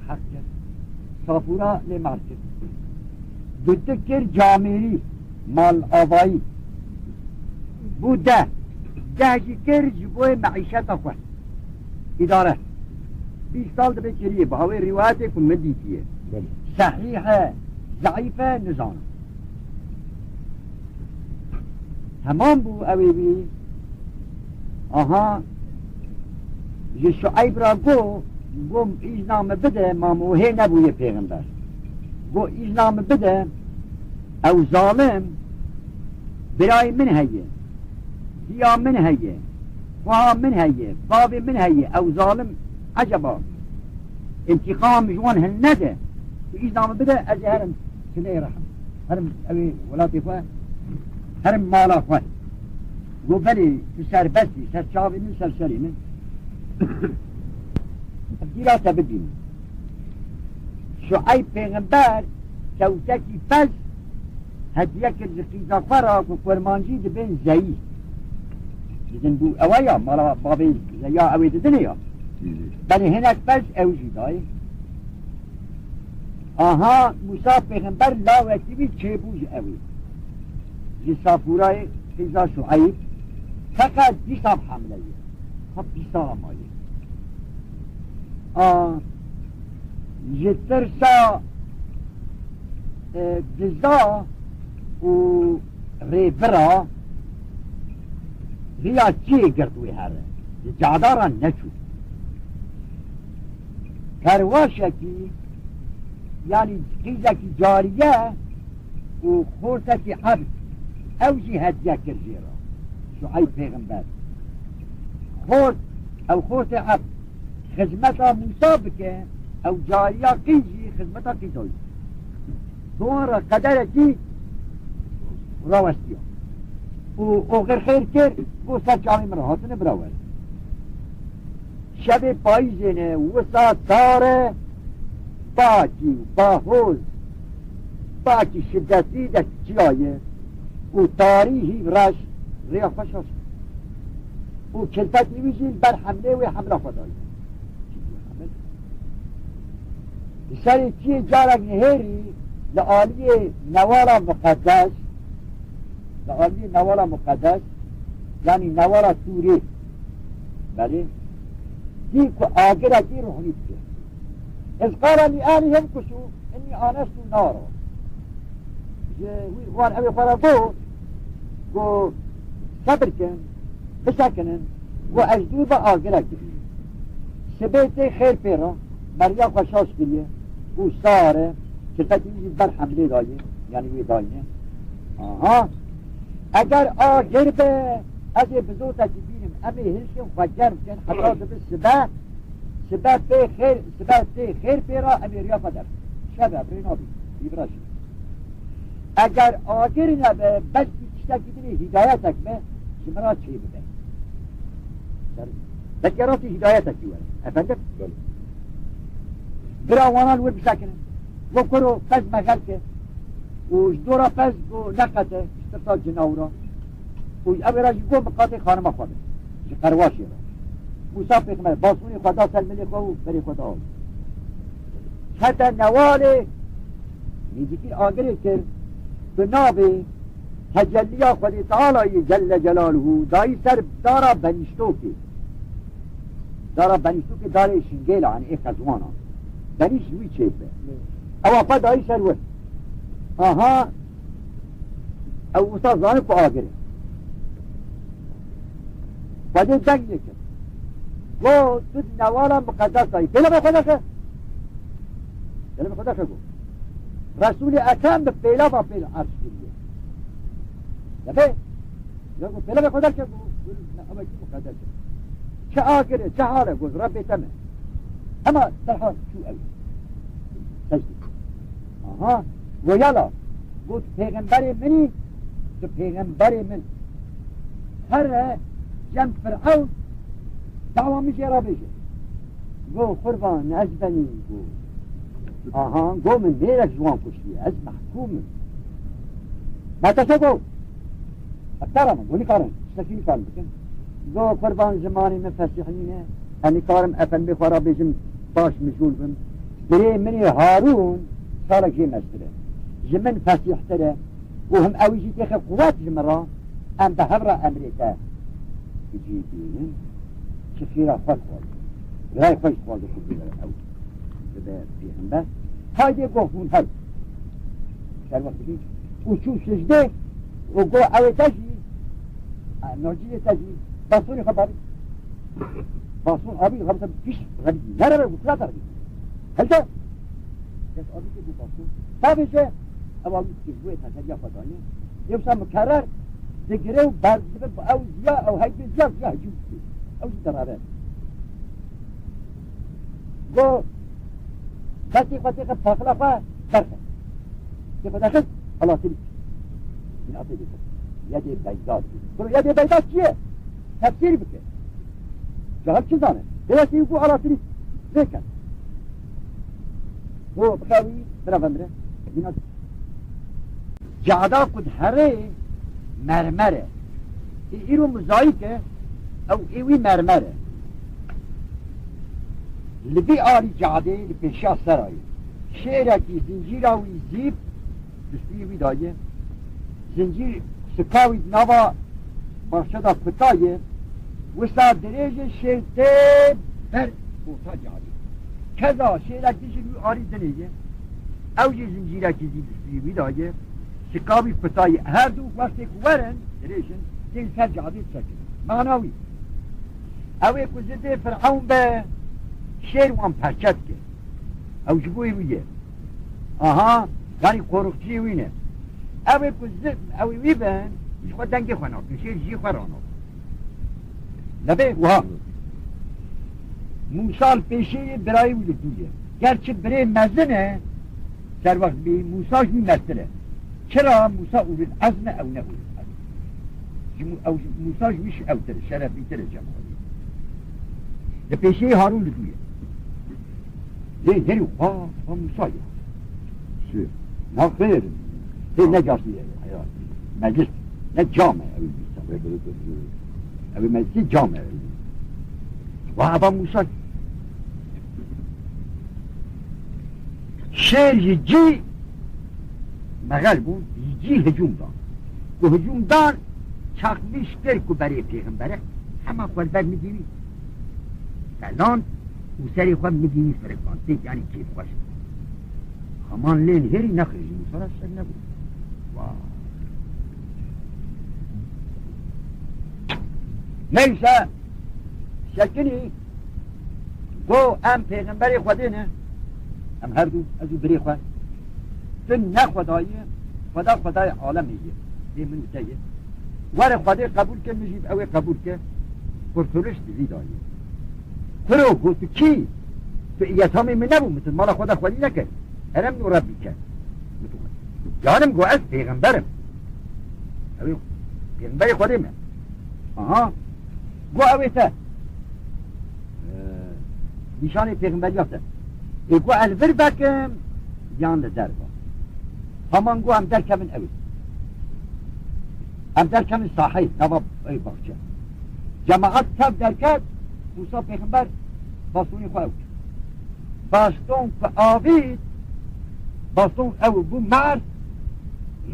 heq kir. Safûra lê mer kir. Dudu kir camêrî, mal avayî. Bû deh. Deh jî kir ji bo meîşeta xwe. Îdare. Bîst sal dibe kiriyê, bi awê rîwayetê ku min dîtiye. Belê. Sehîh e, zeîf e, nizanim. Hemam bû ew ê bî. Aha, ji Şueyb re got, got, "Îzna min bide, mamo hê nebûye pêxember." Got, "Îzna min bide, ew zalim, birayê min heye, diya min heye, xweha min heye, bavê min heye, ew zalim, eceba, întîqam ji wan hilnede, tu îzna min bide, ez ê herim sineyê rehim, herim ew ê welatê xwe, herim mala xwe." Got, "Belê, tu serbest î, ser çavê min, ser serê min." Dîra te bibînin. Şueyb pêxember kewtekî pez hediye kir ji qîza xwe re ku kurmancî dibên zeyî. Didin bû ewe ya, mala bavê zeya ew ê didinê ya. Belê hinek pez ew jî dayê. Aha, Mûsa pêxember lawekî wî çêbû ji ewê. Ji Safûrayê qîza Şueyb, feqet dîsa hamile ye. Ha, dîsa maye. A, ji tirsa, e, diza û rêvira riya çiyê girt wê here. Li cada re neçû. Perwaşekî, yanî qîzekî cariye û xortekî ebd, ew jî hediye kir jê re. Şueyb pêxember. Xort, ew xortê ebd xizmeta Mûsa bike, ew cariya qîz jî xizmeta qîza wî. Bi wan re qederekî rawestiya. Û oxir xêr kir, got, "Ser çavê min re hatine, bira were." Şevê payîzê ne, wisa tar e, bakî, bahoz, bakî şidetî de çiya ye. û tarî hîvreş rêya xwe şaş kir. Û kilfetî wî jî li ber hemlê wê hemla xwe dayî. Li serê çiyê carek nihêrî li aliyê newala muqedes, li aliyê newala muqedes, yanî newala Sûrê, belê, dî ku agirekî ruhnî dike. Ez qala li alî hem kuşû, inni anestu nara. Ji wî wan evê xwe re got, got, "Sebir kin, bisekinin, got ez dû be agirek dibînim." Sibê tê xêr pê re, meriya xwe şaş kiriye û sare, kilfetî wî jî ber hemlê dayê, yanî wê dayne. Aha. Eger agir be, ez ê bizotekî bînim, em ê hilkin xwe germ kin, heta dibe sibe, sibe pê xêr, sibe tê xêr pê re, em ê riya xwe derxin. Şev e, birê nabî, îvra jî. Eger agir nebe, belkî tiştekî din ê hîdayetek be, ji min re çê bibe. Belkî rastî hîdayetekî were. Efendim? Belê. Bira wana li wir bisekinin. Go kuro pez mexel ke. Û ji dora pez go neqete, ji tirsa cinawira. Û ev ra jî go miqatê xanima xwe be. Ji qerwaşê re. Mûsa pêxember basûnê xwe da ser milê xwe û berê xwe da aw. Heta newalê nêzîkî agirê kir, bi navê tecelliya Xwedê Teala yê Celle Celaluhu dayî ser dara benîştokê. Dara benîştokê darê şingêla, yanî ê xezwana. Benîş ji wî çêdibe. Ewa xwe dayî ser wir. Aha. Ew wisa zanî ku agir e. Xwedê deng lê kir. Go, tu di newala miqedesa yî. Pêlava xwe derxe. Pêlava xwe derxe go. Resûlê Ekrem bi pêlava pêl erş kiriye. Debe? Ya go, pêlava xwe derxe go. Ew e kî miqedes e. Çi agir e, çi hal e, go, Rebbê te me. Ema derha çû ew. Secde. Aha. Go yala. Got, "Pêxemberê min î, tu pêxemberê min. Here cem Firewn, dawa min jê re bêje." Go, "Qurban, ez benî." Go, "Aha, go min mêrek ji wan kuştiye, ez mehkûm im." Mete se go, "Eftara min, go nikarin, tiştekî nikarin bikin." Go, "Qurban, zimanê min fesîh nîne, ez nikarim efendê xwe re bêjim, baş mijûl bim. Birê min ê Harûn salek jê mestir e. Ji min fesîhtir e. Û him ew jî têxe quwet ji min re, em bi hev re emrê te bi cî bînin." Çi xêra xwe dixwaze. Birayê xwe jî dixwaze ku bîne ew bibe pêxember. Haydê go hûn hev. Serwextî û çû sicdê û go ewê te jî, e, nacîlê te jî, basûnê xwe babî. Basûn abî, xemse pîş xebî. Nere be, gutula te xebî. Helde. Kes abî ke go basûn. Tabê je, ew abî ke ji bo tezeliya xwe daniye. Yewsa mikerer, digire û berdibe bi ew ziya, ew heyvê ziya, ziya hicû dike. Ew jî derare. Go, destê xwe têxe paxila xwe derxe. Têxe derxe, Elatirî. Binatê dike. Yedê beyda dike. Biro yedê beyda çi ye? Tefsîr bike. Cahil çi zane? Dewesî ku Elatirî vêken. Go bixewî, bira vemre. Bina Cada ku diherê mermer e. Ê îro mozayîk e, ew ê wî mermer e. Li vî alî cadê li pêşiya serayê. Şêrekî zincîra wî zîp dustî wî daye. Zincîr sika wî di nava Başe da kutaye, wisa dirêjê şêr tê ber orta cadê. Keza şêrek dijî wî arî dinê ye. Ew jî zincîrekî zî dustî wî daye. Sika wî kutaye. Her du wextê ku werin, dirêjin, tên ser cadê disekin. Mana wî. Ew ê ku zidê Firewn be, şêr wan perçe dike. Ew ji bo wî ye. Aha, yanî qorixçiyê wî ne. Ew ê ku zi-, ew ê wî bin, ji xwe dengê xwe nakin, şêr jî xwe ranakin. Lebe wiha. Mûsa li pêşê ye, birayê wî li dû ye. Gerçi birê mezin e, serwext bî, Mûsa ji wî meztir e. Çira Mûsa ulul ezm e, ew ne ulul ezm. Ji Mû-, ew ji, Mûsa ji wî şi-, ewtir e, şereflîtir e cem Xwedê. Li pêşê Harûn li dû ye. Lê herî xwe, xwe Mûsa ye. Sê. Na xêr. Hê ne caştî ye. Ya. Meclis. Ne cam e ew Mûsa. Ew ê meclisê cam e ew. Wa eva Mûsa. Şêr ji cî mexel bû, ji cî hicûm dan. Ku hicûm dan, çaqmîş kir ku berê pêxemberê, hema xwe li ber migî wî feland û serê xwe migî wî firikand. Tê yanî kêfxweş. Haman lê nihêrî nexirî ji Mûsa re şer nebû. Wa. Neyse, sekinî, go em pêxemberê Xwedê ne, em her du, ez û birê xwe. Tu ne Xwedayî, Xweda Xwedayê alemê ye, dê min û te ye. Were Xwedê qebûl ke, min jî ew ê qebûl ke, kurtuluş di vî de ye. Kuro, go tu kî? Tu îyetamê min nebû, min tu mala Xweda xwedî neke. Erem nû Rebbî ke. Min tu xwe. Canim go ez pêxember im. Ew ê pêxemberê Xwedê me. Aha. Go ew ê te. Ee, nîşanê pêxemberiya te. Ê go ez vir vekim yan li derva. Haman go em derkevin ew ê. Em derkevin saheyê, nava ew baxçe. Cemaat tev derket, Mûsa pêxember bastonê xwe ew kir. Baston ku avît, baston ew bû merd,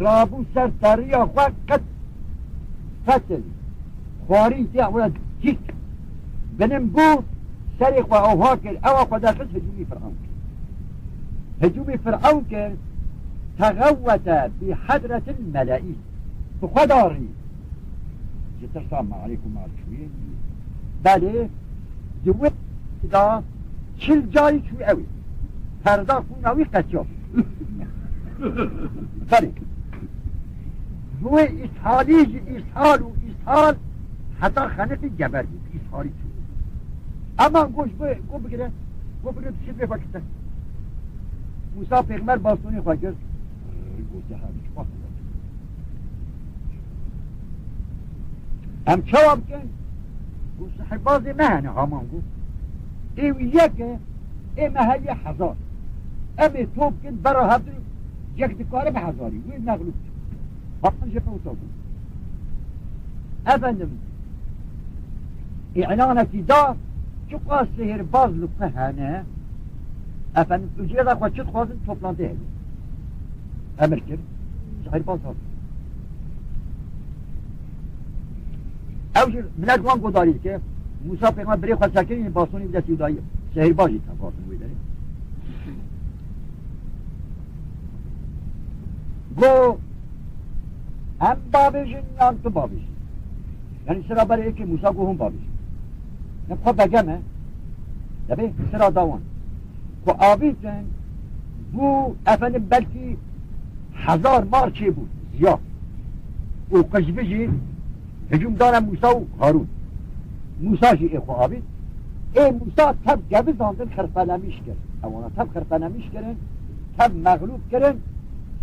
rabû ser teriya xwe qet fetil. Xwarî tê wira cîk. Binim bû, serê xwe oha kir, ewa xwe derxist hicûmî Fir'ewn kir. Hicûmî Fir'ewn kir, texewwete bi hedretil melaîk. Bi xwe darî. Ji tirsa malê ku mal çûyê. Belê, di wê da çil carî çû ew ê. Perda qûna wî qetiya bû. Belê. Bi wê îshalî ji îshal û îshal heta xeniqî geber bû. Îshalî çû. Ema goş bi, go bigire, go bigire tu şirê xwe kite. Mûsa pêxember bastonê xwe kir. Gote, "Hemî çi bas." Em çawa bikin? Got, sihirbazê me hene, Haman got. Ê wî yek e, ê me heye hezar. Em ê top kin, bera hevdû yek dikare bi hezarî. Wê mexlûb. Haman jê wisa got. Efendim, îlanekî da, çiqas sihirbaz li ku hene, efendim, ucreta xwe çi dixwazin, toplantî heye. Emir kir, sihirbaz hat. Ew jî milet wan guhdarî dike. Mûsa pêxember birê xwe sekinî, bastonî bi destî dayî. Sihirbaz jî tev hatin wê derê. Go, em bavêjin yan tu bavêjî? Yanî sira berê yekê Mûsa go hûn bavêjin. Ne xwe bege me. Debê sira da wan. Ku avîtin bû, efendim, belkî hezar mar çêbû ziya. Û qijbijî hicûm dane Mûsa û Harûn. Mûsa jî ê xwe avît. Ê Mûsa tev gevizandin, xirpelemîş kir. Ewana tev xirpelemîş kirin, tev mexlûb kirin.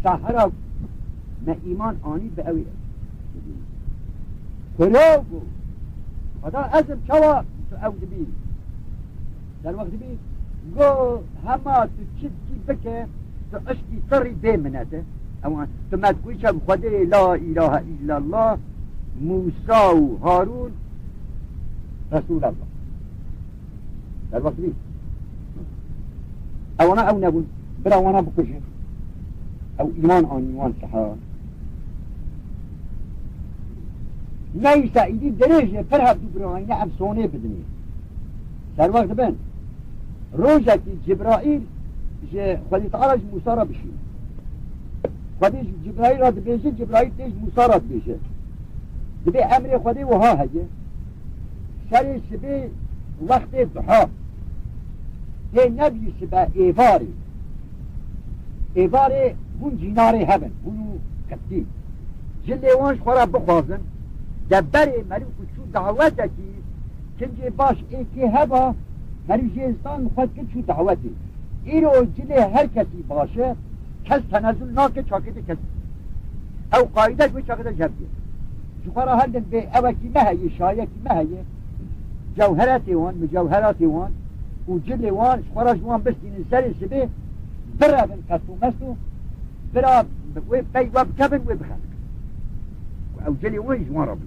Sahira me îman anî bi ew ê. Kuro got, Xweda, ez im, çawa tu ew dibî? Derwext dibî, go, hema tu çi dikî bike, tu işkî tirî bê minet e. Ewan, tu me dikuyî çav Xwedê la îlahe îllallah, Mûsa û Harûn, Resûlallah. Derwext dibî. Ewana ew nebûn, bira wana bikujin. Ew îman anî wan siha. Neyse, îdî dirêj e, pir hevdû birayîne em sonê bidinê. Serwext bin. Rojekî Cibraîl ji Xwedê Teala ji Mûsa re bişîne. Xwedê ji Cibraîl re dibêje, Cibraîl tê ji Mûsa re dibêje. Dibê emrê Xwedê wiha heye. Serê sibê wextê duha. Tê nebî sibe êvarê. Êvarê hûn cînarê hebin, hûn û qitî. Cilê wan ji xwe re bixwazin, de berê meriv ku çû dawetekî, kincê baş êkê heba, meriv jê zan xwe dikir çû dawetê. Îro cilê her kesî baş e, kes tenezul nake çakê de kes. Ew qaîde ji wê çaxê de ji hev diye. Ji xwe re hildin bê ewekî me heye, şayekî me heye. Cewheretê wan, mucewheratê wan û cilê wan ji xwe re ji wan bistînin serê sibê, birevin qest û mest û bira wê pey we bikevin, wê bixebitin. Ku Ew cilê wan ji wan re bû.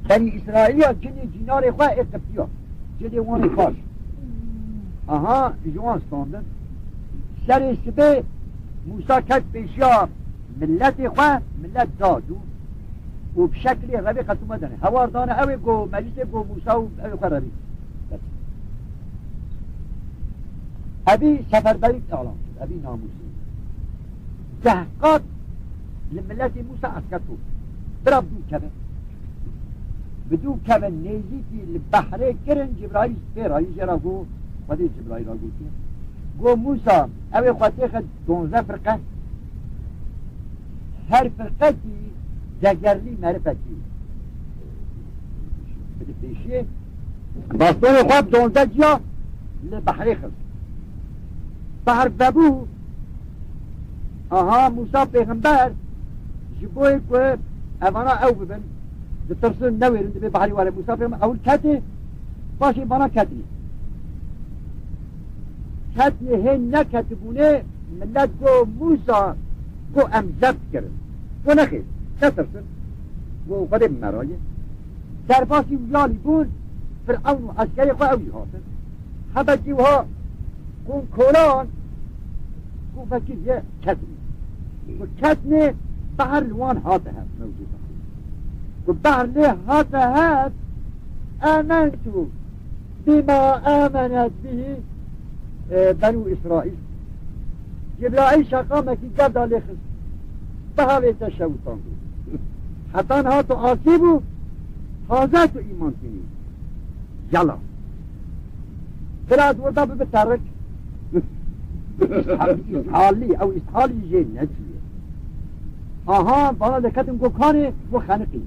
Benî Îsraîliya cilê cînarê xwe ê qibtiya. Cilê wan ê paş. Aha, ji wan standin. Serê sibê Mûsa ket pêşiya miletê xwe, milet da dû. Û bi şeklê revê qetûme dane. Hewar dane ew ê go meclisê go Mûsa û ew ê xwe revî. Bes. Evî seferberî îlan kir, evî namûsî. Deh qat li miletê Mûsa esker got. Bira bi dû kevin. Bi dû kevin nêzîkî li behrê kirin, Cibraîl pê rayî jê re got, Xwedê Cibraîl re gotiye. Got, Mûsa, ew ê xwe têxe donze firqe. Her firqekî degerlî merifekî. Bide pêşiyê. Bastonê xwe bi donze ciya li behrê xist. Behr vebû, aha, Mûsa pêxember ji bo yê ku evana ew bibin, ditirsin, newêrin, dibê behrê were. Mûsa pêxember ewil ketê, paşê vana ketnê. Ketnê hê neketibûnê, milet got, Mûsa, got, em zebt kirin. Got, nexêr, netirsin. Got, Xwedê bi me re ye. Derbasî wiyalî bûn, Firewn û eskerê xwe ew jî hatin. Hebekî wiha kon kolan, ku vekiriye ketnê. Ku ketnê, behr li wan hate hev, mewcû be. Ku behr lê hate hev, ementu bima amenet bihî, e, Benû Îsraîl. Cibraîl şeqamekî gerda lê xist. Bihavê te şewitan bû. Heta niha tu asî bû, taze tu îman tînî. Yala. Biraz wada bibe terik. Îsha-, îshalî, ew îshalî jê neçûye. Aha, bana de ketin go kanê, go xeniqî.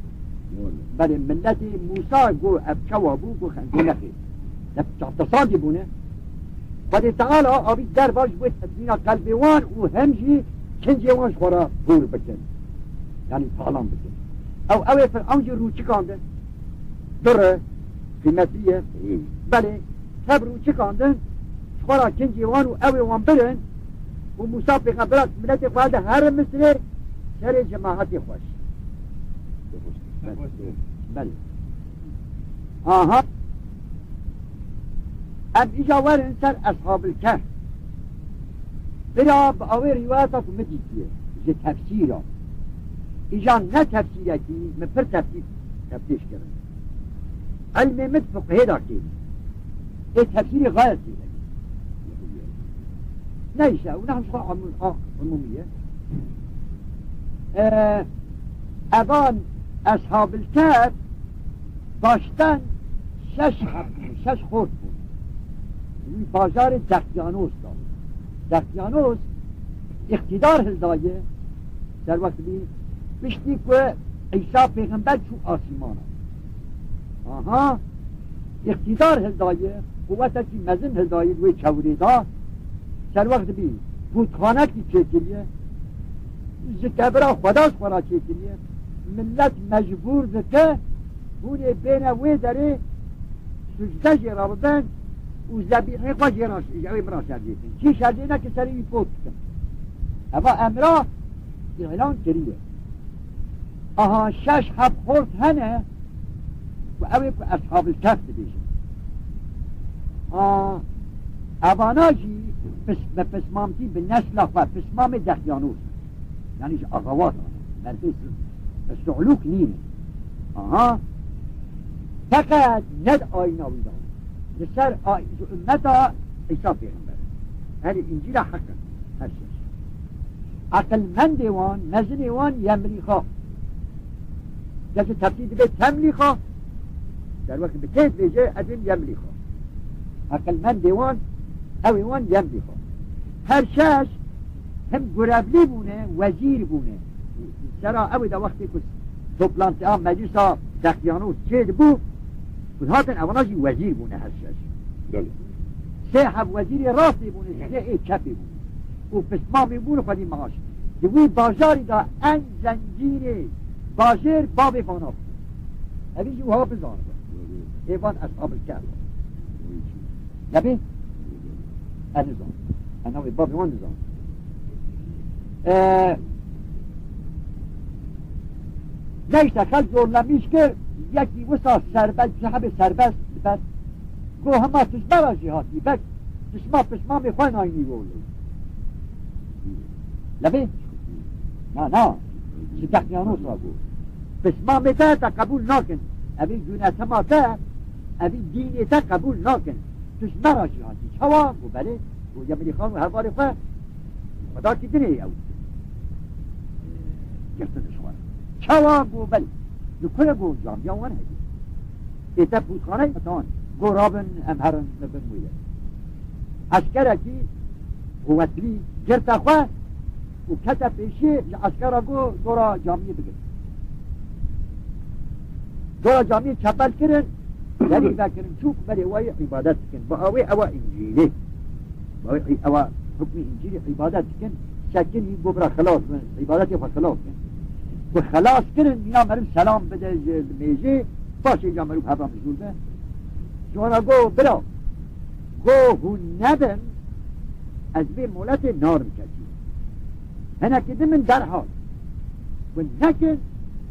Belê, miletê Mûsa go ev çawa bû, go xen-, go nexê. Ev çaxtesadî bûne. Xwedê Teala avî derva ji bo tedmîna qelbê wan û hem jî kincê wan ji xwe re hûr bikin. Yanî talan bikin. Ew, ew ê Firewn jî rûçikandin. Dire, qîmetli ye. Hı. Belê, tev rûçikandin, ji xwe re kincê wan û ew ê wan birin û Mûsa pêxember miletê xwe de herin Misirê serê cemaetê xwe. Belê. Aha. Em îja werin ser Eshabil Kehf. Bira bi awê rîwayeta ku min dîtiye, ji tefsîra. Îja ne tefsîrekî, min pir tefsîr, teftîş kirin. Ilmê min fiqhê de kêm. Ê tefsîrê gayet zêde. Neyse, ew ne ji xwe umû-, a-, umûmî ye. E, evan Eshabil Kehf baştan şeş heb bûn, şeş xort bûn. Wî bajarê Deqyanos da. Deqyanos îqtîdar hildaye, ser wext bî, piştî ku Îsa pêxember çû asîmana. Aha, îqtîdar hildaye, quwetekî mezin hildaye di wê çewirê de, ser wext bî, bûtxanekî çêkiriye, ji kebira xwe de ji xwe re çêkiriye, milet mecbûr dike, hûn ê bêne wê derê, sicde jê re bibin û zebîhê xwe jê re, ji ew ê min re şerdê bikin. Kî şerdê neke serê wî pot dikin. Eva emra îlan kiriye. Aha şeş heb xort hene ku ew ê ku Eshabil Kehf dibêjin. A, evana jî pis-, bi pismamtî bi nesla xwe, pismamê Dexyanos. Yanî ji axawat, merdê Su'lûk nîne. Aha. Feqet ne di ayîna wî de. Li ser ay-, ji ummeta Îsa pêxember. Herî Încîla heq in. Her şey. Aqilmendê wan, mezinê wan yemrîxa. Kesê tepkî dibe temlîxa. Derwek bi tê dibêje, edin yemlîxa. Aqilmendê wan, ew ê wan yemlîxa. Her şeş him gurevlî bûne, wezîr bûne. Sera ew ê de wextê ku toplantiya meclisa Deqyanos çê dibû, ku hatin evana jî wezîr bûne her şeş. Belê. Sê heb wezîrê rastê bûne, sê ê çepê bûne. Û pismamê bûne xwedî maaş. Di wî bajarî de en zengînê bajêr bavê vana bû. Evî jî wiha bizanibe. Ê van Eshabil Kehf. Nebê? Ez nizanim. Ez navê bavê wan nizanim. E, neyse, xel zorlemîş kir, yekî wisa serbest, cihebê serbest dibe. Go hema tu ji me re jî hatî, bek tu ji ma pişmamê xwe nayînî wê lê. Levê? Na, na. Ji Deqyanosa got. Pismamê te, te qebûl nakin. Evî cûnetema te, evî dînê te qebûl nakin. Tu ji me re jî hatî. Çawa? Got belê. Got Yemînî Xan û hevalê xwe Xwedakî dinê ew girtin ji xwe. Çawa? Got belê. Li ku ye? Got camiya wan heye. Ê te pûtxaneyê tan. Got rabin em herin li bin wê ye. Eskerekî quwetlî girte xwe û kete pêşiyê, ji eskera got dora camiyê bigir. Dora camiyê çepel kirin, derî vekirin çûk, berê wayê îbadet dikin. Bi awê ewa Încîlê. Bi awê ewa hukmî Încîlê îbadet dikin. Sekinî got bira xilas bin, îbadetê xwe xilas bin. Got xilas kirin, mîna meriv selam bide ji mêjê, paşê ca meriv heva mijûl be. Ji wana got bira, Go hûn nebin, ez vê moletê narim kesî. Hinekî din min derhal. Hûn nekin,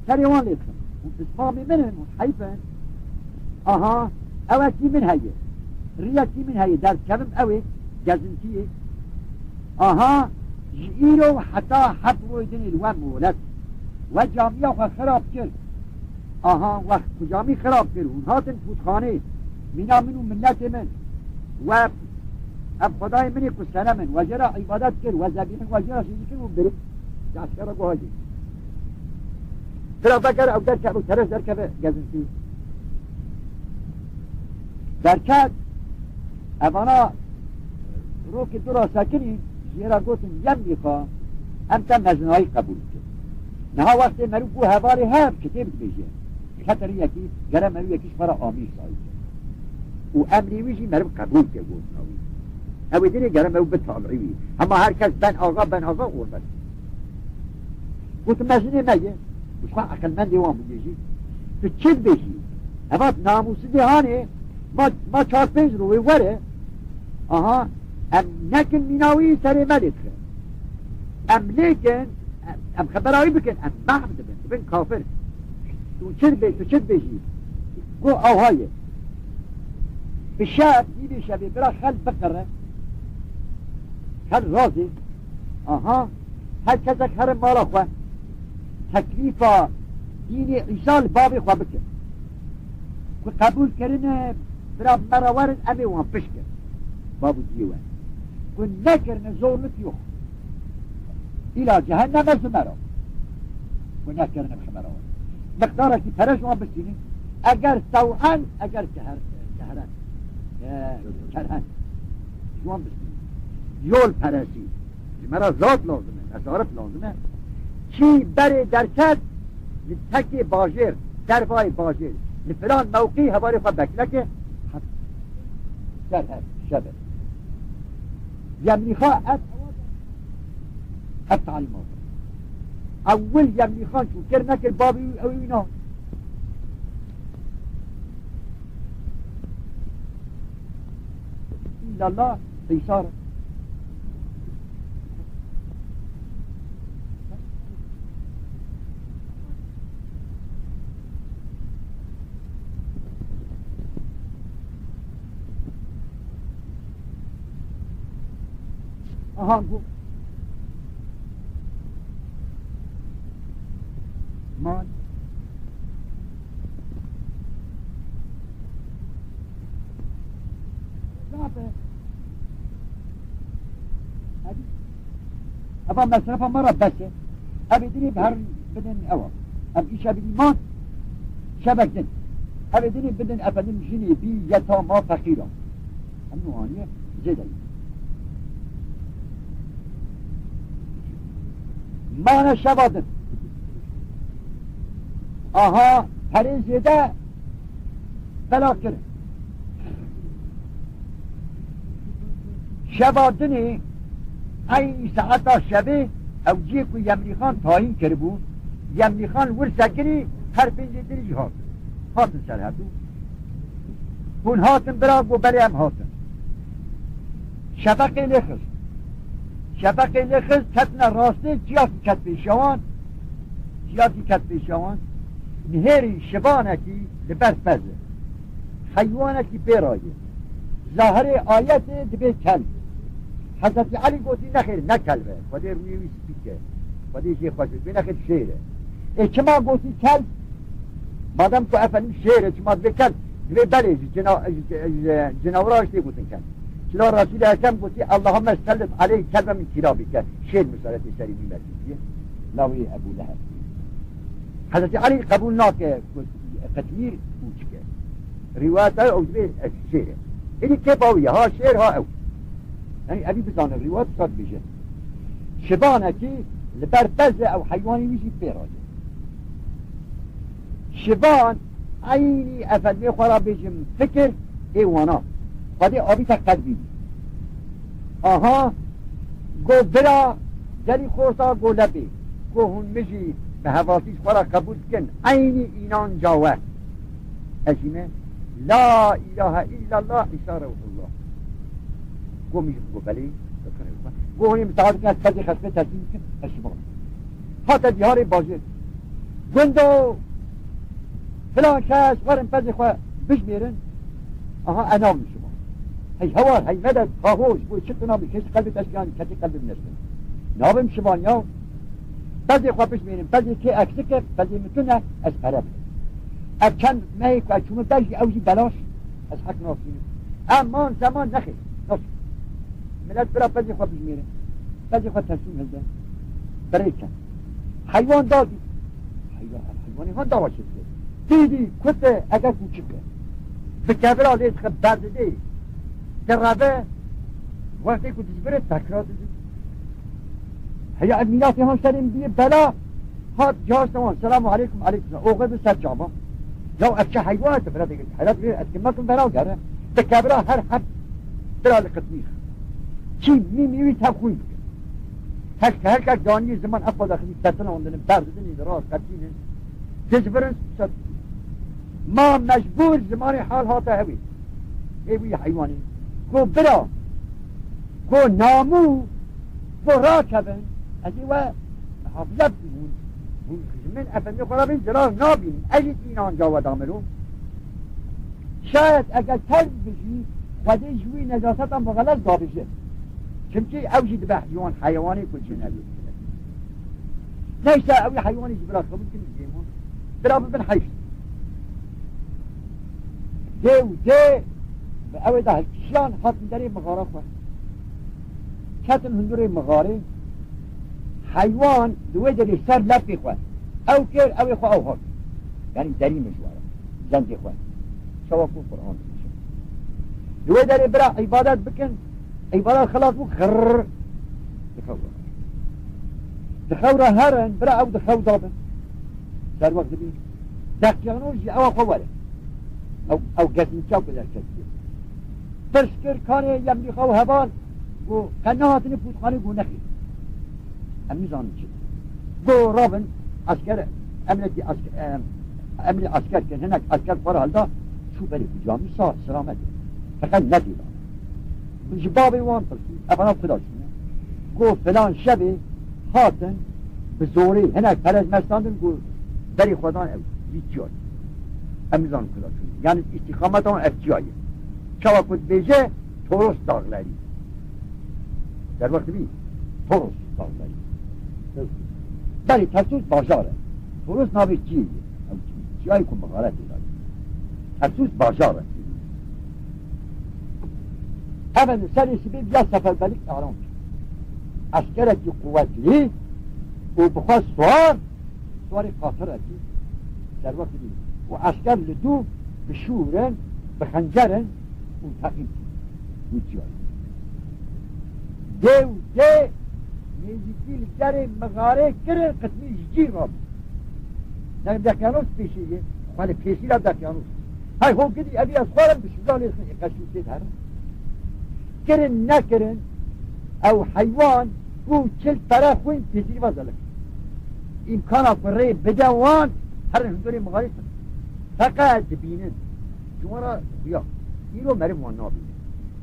serê wan lê dixin. Hûn pismamê min in, hûn heyf in. Aha, ewekî min heye. Riyekî min heye, derdikevim ew ê, gezintiyê. Aha, ji îro heta heft royê dinê li we molet. We camiya xwe xirab kir. Aha, wext ku camî xirab kir, hûn hatin pûtxanê, mîna min û miletê min. We ev Xwedayê min ê ku senem in, we jê re îbadet kir, we zebîhin, we jê re şîrî kir û birî. Ji eskera guha jê. Tira vekere ew derkeve, ew teres derkeve gezintî. Derket, evana rokê du ra sekinî, jê re gotin Yemlîxa, em te mezinayî qebûl bikin. Niha wextê meriv bû hevalê hev kitêb dibêje. Xeterî yekî, gere meriv yekî ji xwe re amîr sayî ke. Û emrê wî jî meriv qebûl ke gotina wî. Ew ê dinê gere meriv bitabî wî. Hema her kes ben axa, ben axa orvek. Gotim mezinê me ye. Û ji xwe eqilmendê wan bûye jî. Tu çi dibêjî? Hevat namûsizê hanê, ma, ma çar pênc rû wê were. Aha, em nekin mîna wî serê me lê dixe. Em lêkin, em, em xebera wî bikin, em mehv dibin, dibin kafir. Tu çi dibê, tu çi dibêjî? Go awha ye. Bi şev, dîvê şevê bira xel biqire. Xel razê. Aha, her kesek here mala xwe. Teklîfa dînê Îsa li bavê xwe bike. Ku qebûl kirine, bira me re werin, em ê wan pişkin. Bav û diyê we. Ku nekirine, zorluk yok. Îla cehenneme ji me re. Ku nekirine, bi me re werin. Miqdarekî pere ji wan bistînin. Eger tew'en, eger keher-, keheren. E, kerhen. Ji wan bistînin. Yol perestî. Ji me re zat lazim e, mesarif lazim e. Kî berê derket, li tekê bajêr, dervayê bajêr, li filan mewqî hevalê xwe bekle ke, hat-, derhev, şeve. Yemlîxa ev, ev talîmat. Ewil Yemlîxan çû kir nekir, bavê wî, ew wî na. Îlala Qîsar. Aha, got. Man. Zaten. Hadi. Eva mesrefa me re bes e. Ev ê dinê bi her bidin ewa. Ev îşe bidî man. Şevek din. Ev ê dinê bidin efendim jinê bî yetama feqîra. Em nû aniye jê de. Mane şeva din. Aha, perê zêde bela kirin. Şeva dinê, eynî saeta şevê, ew cihê ku Yemlîxan tayîn kiribû, Yemlîxan wir sekinî, her pêncê din jî hatin. Hatin ser hevdû. Hûn hatin bira, got belê em hatin. Şefeqê lê xist. Şefeqê lê xist, ketine rastê, çiyakî ket pêşiya wan. Çiyakî ket pêşiya wan. Nihêrî şivanekî li ber pez e. Heywanekî pê rayê. Zahirê ayetê dibê kelb. Hezretî Elî gotî, nexêr, ne kelb e. Xwedê rûyê wî spî ke. Xwedê jê xweş be. Dibê nexêr şêr e. Ê çima gotî kelb? Madem ku efendim şêr e, çima dibê kelb? Dibê belê ji cina-, ji, ji, ji cinawira tê gotin kelb. Çila Resûlê Ekrem gotî, "Allahümme sellit aleyhi kelben min kirabike." Şêr misaletê serî wî merdî diye. Lawê Ebû Leheb. Hezretî Elî qebûl nake ku qitmîr û çike. Rîwayeta ew dibê ez şêr e. Êdî kêfa wî ye, ha şêr, ha ew. Yanî evî bizane, rîwayet wisa dibêje. Şivanekî li ber pez e, ew heywanê wî jî pê re ye. Şivan eynî efendimê xwe re bêjim fikir ê wana. Xwedê avîte qelbî. Aha, go bira, gelî xorta go lebê. Go hûn min jî bi hevaltî ji xwe re qebûl dikin. Eynî înanca we. Ez jî me, "La ilahe illallah, Îsa Rewhullah." Go min jî go belê. Go hûn ê min tawa dikin, ez pezê xesmê teslîm dikim, ez şivan. Hate diyarê bajêr. Gundo! Filan kes, werin pezê xwe bijmêrin. Aha, ez nabim şivan. Hey hewar, hey medet, ha ho, ji bo çi tu nabî, kes qelbê te şiyan, kesê qelbê min neşiyan. Nabim şivan ya. Pezê xwe bijmêrin, pezê kê eksik e, pezê min tune, ez pere bidim. Ev çend mehê ku ez çûme ber jî, ew jî belaş, ez hek nasînim. Em man zeman nexê, nasî. Milet bira pezê xwe bijmêrin. Pezê xwe teslîm hilde. Birê ken. Heywan dadî. Heywan, heywanê han dawa çêdike. Dî dî, kut e, ege kûçik e. Bi kevira lê dixe berdidê. Direve, wextê ku dijbire tekrar dide. Heya ev mîratê han serê min bîye bela, hat cihaz wan, selamu aleykum, aleykum selam. Oxir bi ser çava. Ya ev çi heywan e, bira dege, heyrat bir etkin bakın bela gere. Bi kevira her hep bira li qitmîx. Çî mî mî wî tev xwîn bike. Her, her kek daniyê ziman ev xwe daxilî ketin ondinin, berdidin, ê rast qetînin. Dijbirin ser. Ma mecbûr zimanê hal hate hewê. Ê wî heywanê. Go bira. Go namû. Go rakevin. Ez ê we hafize bidîm. Hûn, hûn ji min efendê xwe re bên zirar nabînin. Ez jî înanca we da miro. Şayet eger kelb bijî, Xwedê ji wî necasetan bi xeles dabêje. Çimkî ew jî dibe heywan, heywanê ku cine bê. Neyse, ew ê heywanê jî bira qebûl kin, jê wan. Bira bibin heyş. Dê û dê bi ew ê de hilkişiyan, hatin derê mixara xwe. Ketin hundirê mixarê, heywan li wê derê ser lepê xwe ew kir, ew ê xwe ew hat. Yanî derî min ji we re, zendê xwe. Çawa ku Quran dibêje. Li wê derê bira îbadet bikin, îbadet xilas bû, xirr, dixew re. Dixew re herin, bira ew dixew dabin. Serwext dibî. Deqyanûr jî ewa xwe were. Ew, ew gezintiya ku derketiye. Pirs kir, karê Yemlîxa û heval, got, qe nehatine pûtxanê, got, nexêr. Em nizanin çi. Got, rabin, esker, emrekî esker, em, emrê esker kir, hinek esker xwe re hilda, çû berê ku camî sax, selamet e. Feqet nedî. Ji bavê wan pirsî, evana kuda çûne. Got, filan şevê hatin, bi zorê hinek perez me standin, got, berê xwe dan ew, vî çiya ye. Em nizanin kuda çûne. Yani îstîqameta wan ev çiya ye. Çawa ku dibêje, Toros dağları. Derwext bî, Toros dağları. Berê Tarsus bajar e. Toros navê cihê ye. Ew cihê, cihayê ku mixare tê dayê. Tarsus bajar e. Efendim, serê sibê viya seferberlik îlan kir. Eskerekî quwetlî û bi xwe siwar, siwarê qatirekî, serwekî dî. Û esker li dû bi şûr in, bi xencer in û teqîb in. Wî çi ye? Dê û dê nêzîkî li derê mixarê kirin, qismî ji cî rabû. Ne Deqyanos pêşî ye, xwe li pêşî re Deqyanos. Hay ho gidî, evî ez xwarim bi şûra lê xwe qeşû tê herin. Kirin nekirin, ew heywan bû çil pere xwîn têzî va zelek. Îmkana ku rê bide wan, herin hundirê mixarê xwin. Feqet dibînin. Ji wan re xuya. Îro meriv wan nabîne.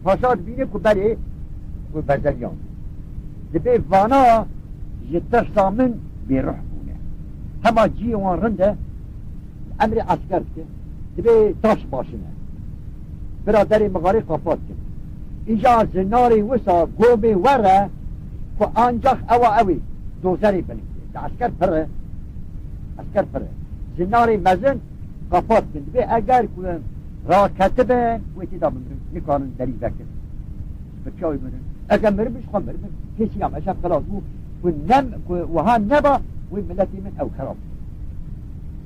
Paşa dibîne ku belê, ku berzeliyan. Dibê vana ji tirsa min bêruh bûne. Hema cihê wan rind e, emrê esker dike. Dibê taş başine. Bira derê mixarê qapat kin. Îja zinarê wisa gomê were ku ancax ewa ew ê dozerê bilind e. Di esker pir e. Esker pir e. Zinarê mezin qapat kin. Dibê eger ku raketibin, wê tê de bimirin. Nikarin derî vekin. Bi çawa mirin? Eger miribin, ji xwe miribin. Kêsî ya me şef xilas bû. Ku nem, ku wiha neba, wê miletê min ew xerab bû.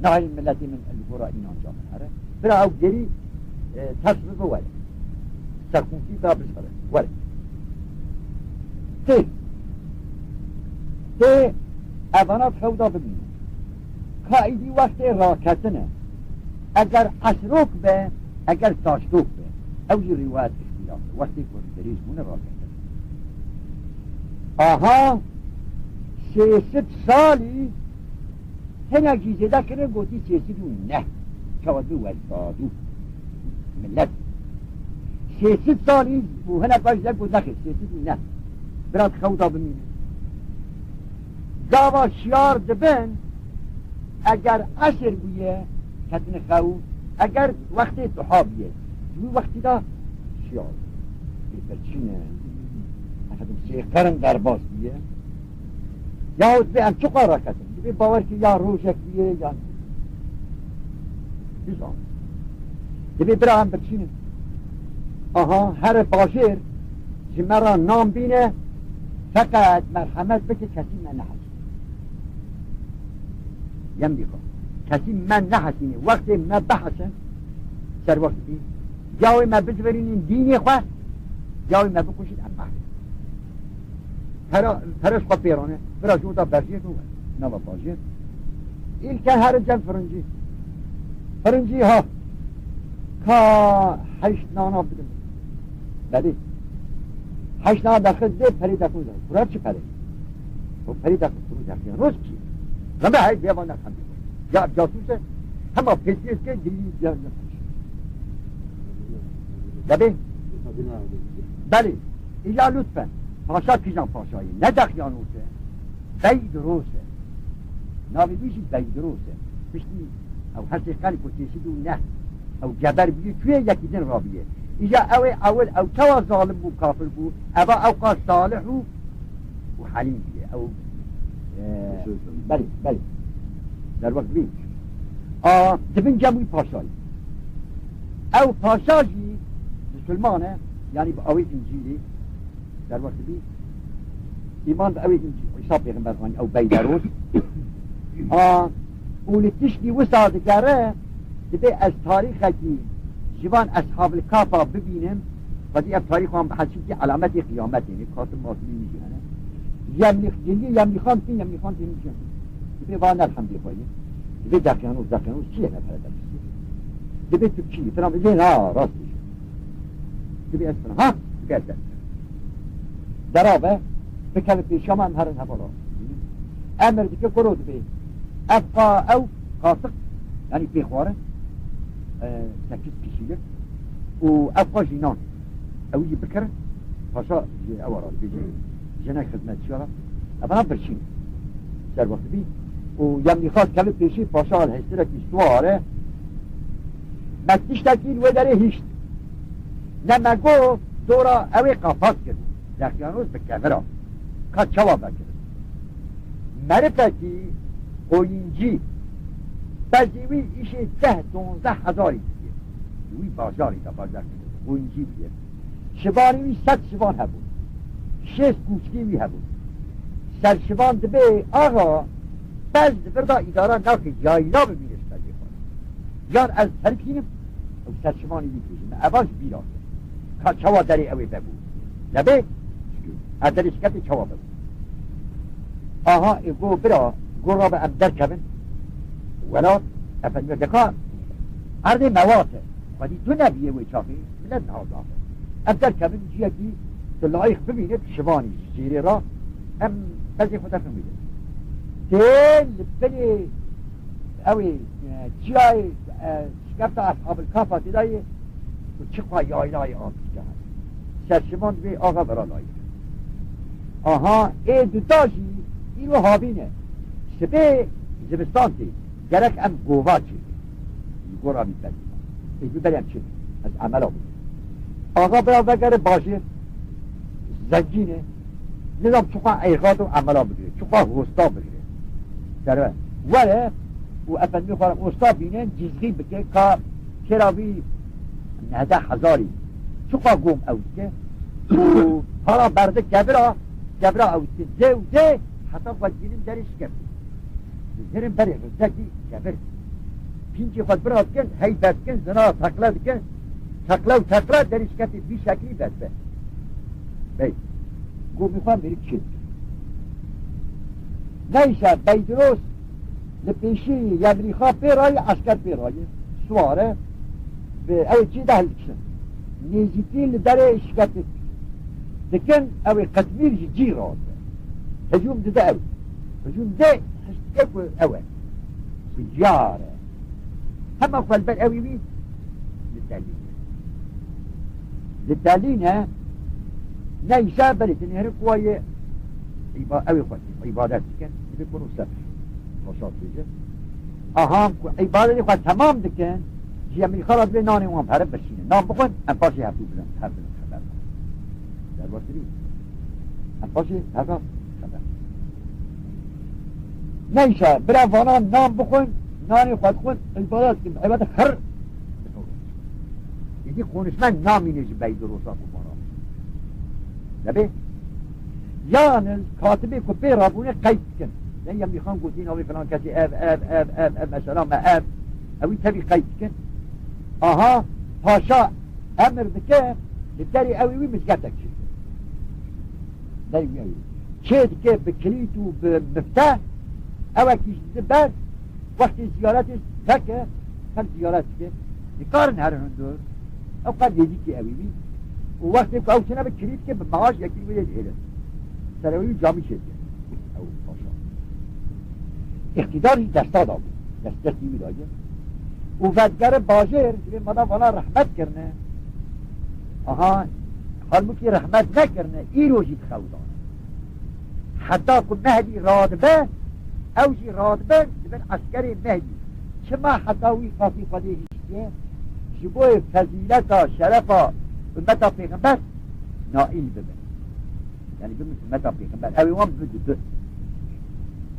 Nahêlin miletê min li gora înanca min here. Bira ew gerî, e, ters bibe were. Serxûnkî bira bişxere. Were. Tê. Tê evana xewda bibîne. Ka îdî wextê raketine. Eger esrok be, eger taştok be. Ew jî rîwayet îxtîlaf e. Wextê ku dirêj bûne raketin. Aha, sê sed salî hinek jî zêde kirin, gotî sê sed û neh. Çawa dibê westadû. Milet. Sê sed salî û hinek jî got nexêr, sê sed û neh. Bira di xewda bimîne. Gava şiyar dibin, eger esir bûye, ketine xew, eger wextê duha bûye, di wî wextî de şiyar. Bê birçîne. Efendim, sê qerin derbas bûye. Yahut bê em çiqas raketin? Dibê bawer ki ya rojek bûye, ya. Bizan. Dibê bira em birçînin. Aha, here bajêr ji me re nan bîne, feqet merhemet bike, kesî me nehesîne. Yem dîka. Kesî me nehesîne. Wextê me bihesin, ser wext bî. Ya wê me bizverînin dînê xwe, ya wê me bikuşin, em behs. Pere, pere ji xwe pêrane, bira ji da berjê do we. Nava bajê. Îlke herin cem firincî. Firincî ha. Ka heşt nana bidin. Belê. Heşt nana daxil dê perê daxil. Kurar çi pere? O perê daxil kuru daxil. Roz ki. Rame hay bê vana kan. Ya casus e. Hema pêşkêş ke dilî ya. Tabii. Belê. Îla lütfen. Paşa kîjan paşayê? Ne Deqyanûs e? Beydiros e. Navê wî jî Beydiros e. Piştî ew hesê qelb û têşid û neh. Ew geber bûye, çûye yekî din rabûye. Îja ew ê ewil ew çawa zalim bû, kafir bû, eva ew qas salih û û helîm bûye. Ew, e, belê, belê. Derwext bî. A, dibin cem wî paşayî. Ew paşa jî misilman e, yanî bi awê Încîlê derwext bî. Îman bi ew ê Încî-, Îsa pêxember anî, ew Beyderos. A, û li tiştî wisa digere, dibê ez tarîxekî ji van Eshabil Kafa bibînim, xwedî ev tarîx wan bihesî ki alametê qiyametê ne, katim matî min jî hene. Yemlîx, cingî Yemlîxan tî, Yemlîxan tî min jî hene. Dibê van elhemdê xwe ye. Dibê Deqyanûs, Deqyanûs çi ye ne pere Deqyanûs? Dibê tu çi ye? Filan bibê, ha, rast dibê. Dibê ez filan. Ha, dibê ez. Derabe, bikeve pêşiya me em herin hevala. Emir dike kuro dibê. Ev qa-, ew qasik, yanî pêxwarin, e, sekiz kişilik û ev qa jî nan. Ew jî bikirin, paşa ji ew re dibêje, jinek xizmetçiya re. Evana birçîn. Serwext bî. Û Yemlîxa dikeve pêşî paşa li hêstirekî siwar e. Me tiştekî li wê derê hişt. Ne me got, dora ew ê qapat kiribû. Deqyanûs bi kevira. Ka çawa vekiribû? Merifekî qoyîncî. Bezî wî îşê deh donzdeh hezarî dikir. Wî bajarî de bajar kiribû. Qoyîncî bûye. Şivanî wî sed şivan hebûn. Şêst kûçikî wî hebûn. Serşivan dibê axa, pez di vir de îdara nake, yayla bimîne ji pezê xwe. Yan ez terikînim, ew serşivanî wî dibêjin. Eva ji bîra ke. Ka çawa derê ew ê vebû? Nebê? Ev derê şiketê çawa vebû? Aha, ê go bira, go rabe em derkevin. Welat, efendime deka, erdê mewat e. Xwedî tu nebiyê wê çaxê. Milet niha zaf e. Em derkevin ciyekî tu layîq bibîne, tu şivanî ji jêrê re, em bezê xwe derxin wî de. Tê li binê ew ê, e, çiyayê, e, şikefta Eshabil Kafa tê de ye, û çiqa yaylayê av dike. Serşivan dibê axa vera layîq. Aha, ê duda jî îro havîn e. Sibê zivistan tê. Gerek em gova çêkin. Ji gora vî berî. Ê, bi berê em çêkin. Ez emela bikim. Axa bira vegere bajêr. Zengîn e. Nizam çiqas eyxat û emela bigire. Çiqas hosta bigire. Serve. Were û efendî xwe re hosta bîne, cizgî bike, ka kêra vî nehde hezarî. Çiqas gom ew dike. Û para berde kevira, kevira ew dike. Dê û dê, heta xwe dînin derê şikeftin. Zirin berê rizekî kevir. Pîncê xwe bira dikin, hey ber dikin, zina teqle dikin. Teqle û teqle derê şikeftin, vî şeklî berbe. Bey, gomî xwe mirî çêt. Neyse, Beydiros li pêşî Yemrîxa pê rayî, esker pê rayî, siwar e, bi ew çî de hildikişin. Nêzîkî li derê şiketî dikin, ew ê qetmîr ji cî radibe. Hicûm dide ew. Hicûm dide hişt dike ku ew e. Bi cî re. Hema xwe li ber ewî wî didelîne. Didelîne, neyse, belê dinêrin ku wayê îba-, ew ê xwe îbadet dikin, divê ku rû ser paşa dibêje. Aha, ku îbadetê xwe temam dikin, ji Yemrîxa re divê nanê wan herin birçînin. Nan bixwin, em paşê hevdû bidin, hev bidin xeber. Derbasî bî. Em paşê hevdû xeber. Neyse, bira vana nan bixwin, nanê xwe dixwin, îbadet dikin, îbadet xir. Êdî konuşma namîne ji Beydirosa ku vana. Nebê? Yalnız katibê ku pê rabûne qeyd dikin. Yemrîxan gotî navê filan kesî ev, ev, ev, ev, ev, mesela me ev. Ewî tevî qeyd dikin. Aha, paşa emir dike, li derê ew ê wî mizgetek çêke. Derê wî ew ê. Çê dike bi kilît û bi mifte, ewekî ji ber, wextê ziyaretê veke, her ziyaret dike. Dikarin herin hundir. Ew qet nêzîkî ew ê wî. Û wextê ku ew tune bi kilît dike, bi meaj yekî wê dihêlin. Ser ew ê wî camî çêdike. Ew paşa. Îqtîdar jî desta da bû. Dest, destî wî daye. Û vedigere bajêr, divê mada vana rehmet kirine. Aha, halbûkî rehmet nekirine, îro jî dixewdane. Heta ku Mehdî radibe, ew jî radibin, dibin eskerê Mehdî. Çima heta wî qasî Xwedê hiştiye? Ji bo fezîleta, şerefa ummeta Pêxember naîl bibin. Yani bi ummeta Pêxember. Ew ê wan biditu.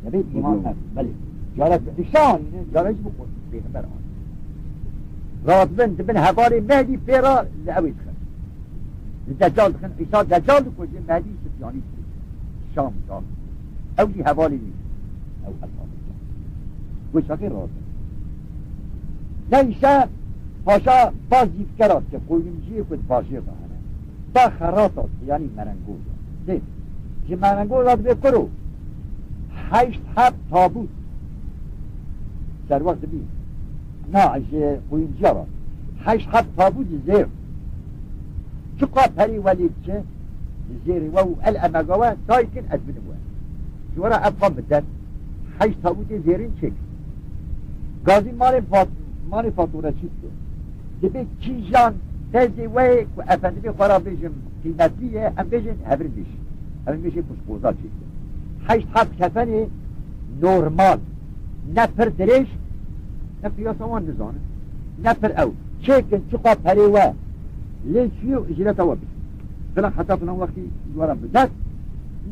Nebê îman Tabii. Ev. Belê. Cara dişan, cara jî bi Pêxember an. Radibin, dibin hevalê Mehdî pê re li ew ê dixin. Li Decal dixin, Îsa Decal dikuje, Mehdî Sifyanî dikuje. Şam da. Ew jî hevalê wî. Ew hevalê. Wê çaxê razin. Neyse, paşa baz zîvkera dike, qoyunimciyê ku di bajêr de hene. Da xerata dike, yanî merengoza. Dê, ji merengoza dibê kuro. Heşt heb tabût. Serwext dibî. Na, ji qoyunciya re. Heşt heb tabût ji zêr. Çiqa perê we lê diçe, ji zêrê we û el emega we daykin ez bidim we. Ji we re ev xwe midet, heşt tabûtê zêrîn çêk. Gazî malê fat-, malê fatureçî dike. Dibê kîjan bezê we yê ku efendimê xwe re bêjim qîmetli ye, em bêjin hevirmêş. Hevirmêşê ku ji qoza çêdibe. Heşt heb kefenê normal. Ne pir dirêj, ne piyasa wan nizanin. Ne pir ew. Çêkin çiqa perê we lê çûye û îcreta we bidin. Filan heta filan wextî ji we re midet.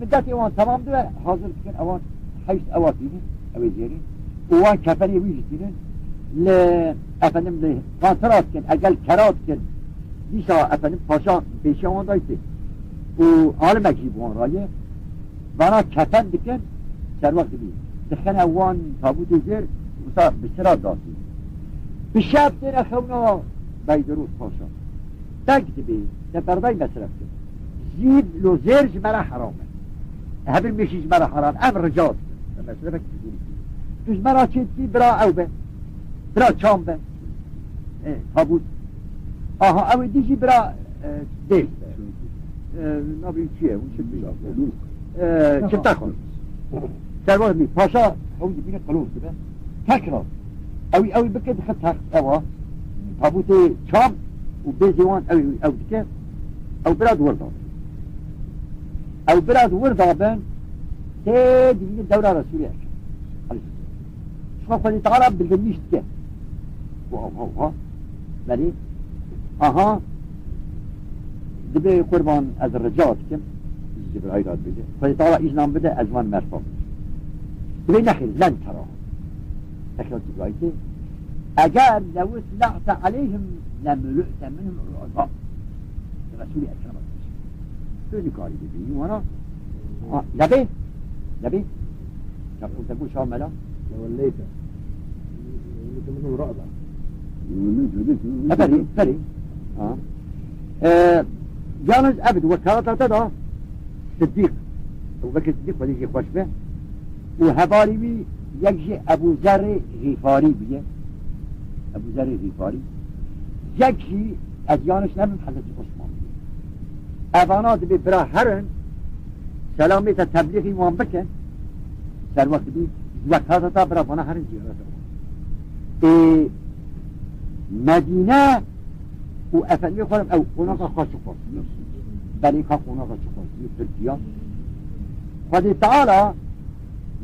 Midetê wan temam dibe, hazir dikin, ewan heşt ewa tînin, ew ê zêrîn. Û wan kefenê wî jî tînin. Li, efendim, li qantira dikin, egel kera dikin. Dîsa, efendim, paşa pêşiya wan dayî tê. Û alimek jî bi wan re ye. Vana kefen dikin, serwext dibî. Dixine wan tabûtê zêr, wisa bi sira datî. Bi şev têne xewna Beydirûs Paşa. Deng dibê, te berdayî mesref kir. Zîv lo zêr ji me re heram e. Hevirmêşî ji me re heram, em rica dikin. Te mesrefek dibî. Tu ji me re çê dikî, bira ew be. Bira çam be. E, tabût. Aha, ew ê dî jî bira, e, dêj be. E, navê çi ye? Hûn çi dibêjin? E, çifte xwe. Serwar mî, paşa, ew dibîne qilûf dibe. Tekrar. Ew, ew bike dixe text ewa. Tabûtê çam û bêzê wan ew, ew dike. Ew bira di wir da. Ew bira di wir de bin, tê dibînin dewra Resûlê Ekrem. Aleyhisselam. Çima Xwedê Teala bildirmîş dike. Wiha, wiha, wiha. Belê. Aha. Dibê qurban ez rica dikim. Cebraîl re dibêje. Xwedê Teala îznan bide ez van merfa. Dibê nexêr, len tera. Tekrar Cebraîl tê. Eger lew itla'te aleyhim lemulu'te minhum ru'ba. Resûlê Ekrem dibêje. Tu nikarî bibînî wana. Ha, lebê? Lebê? Ya, te goş ha mela? Lewelleyte. Minhum ru'ba. Ha, berî, berî. Ha. Ee, yalnız ev di wekalata te da Siddîq. Ebu Bekir Siddîq, Xwedê jê xweş be. Û hevalî wî yek jî Ebu Zerrê Xîfarî bûye. Ebu Zerrê Xîfarî. Yek jî, ez yanlış nebim, Hezretî Osman bûye. Evana dibê bira herin, selamê te teblîxî wan bikin. Serwext bî, wekalata te bira vana herin ziyareta wan. Ê, Medîne û efendiyê xwe ew qonaxa xwe çi xwestiye. Belê ka qonaxa çi xwestiye, Tirkiya. Xwedê Teala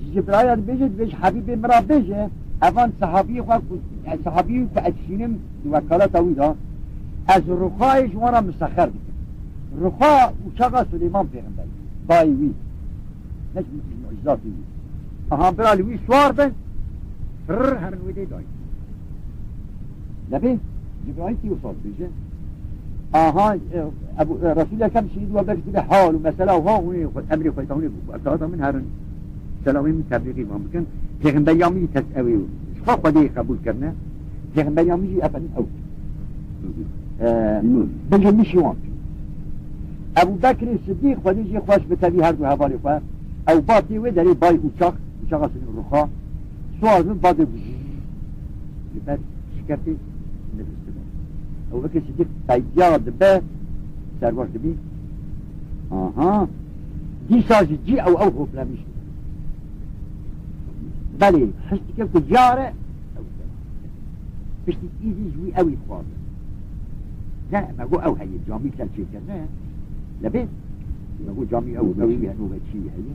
ji Cebraîla dibêje, dibêje, Habîbê min re bêje, evan sehabiyê xwe ku, e, sehabiyê ku ez şînim di wekalata wî de, ez ruxayê ji wan re misexer dikim. Ruxa uçaxa Suleyman Pêxember, bayê wî. Ne ji mucizatê wî. Aha, bira li wî siwar bin, rrr, herin wê dê dayî. Lebê, Cebraîl tê wisa dibêje. Aha, e, Ebu, e, Resûl Ekrem şehîd we bek dibe hal û mesela û ha hûnê xwe, emrê xwe da hûnê, wekalata min herin. Selamê min teblîxî van bikin. Pêxemberiya min jî tes-, ew ê, ji xwe Xwedê qebûl kirine. Pêxemberiya min jî efendim ew. E, Hı hı. Bildirmişî wan. Ebu Bekrê Siddîq, Xwedê jê xweş bi tevî her du hevalê xwe. Ew ba tê wê derê bay uçak, uçaxa sinin ruxa. Suaz min badê li ber şikefê nivistine. Ew weke Siddîq peyda dibe, serwext dibî. Aha. Dîsa ji cî ew, ew hoflemiş. Belê, hişt dike ku yare, ew piştî îzî ji wî ew ê xwarin. Ne, me got ew heye, camî ser çêkirine. Lebê, me got camî ew, ew ê heno ve çî heye.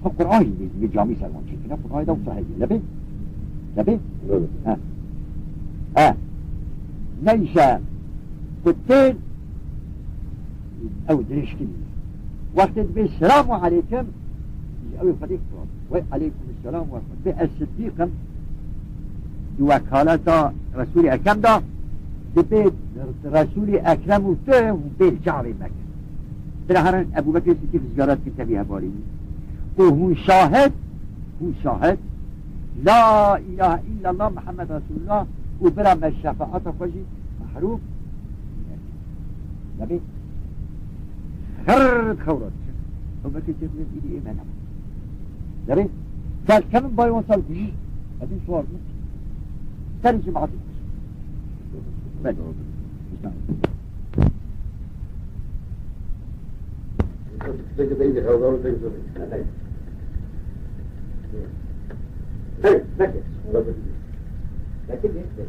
Ha, Qur'an jî dibê camî ser wan çêkirine, Qur'anê de wisa heye. Lebê, lebê. Evet. He. He. Neyse, ku tên, ew dirêjkirî. Wextê dibê selamu aleykum, ji ew ê Xwedê xwar. Wey aleykum selam we Xwedê. Ez Siddîq im. Di wekaleta Resûlê Ekrem de dibê Resûlê Ekrem û tu hûn bê çavê me kin. Bira herin Ebu Bekir Siddîq ziyaret kin tevî hevalê wî. Û hûn şahid, hûn şahid, La ilahe illallah Muhammed Resulullah û bira me şefaata xwe jî mehrûm. Debê xirr xewra diçin. Ew belkî têdibên îdî ê me nema. Debê serkevin bay wan sal dijî. Edî suar bû. Serê cemaatê. Belê. Hey, bekle. Bekle, bekle.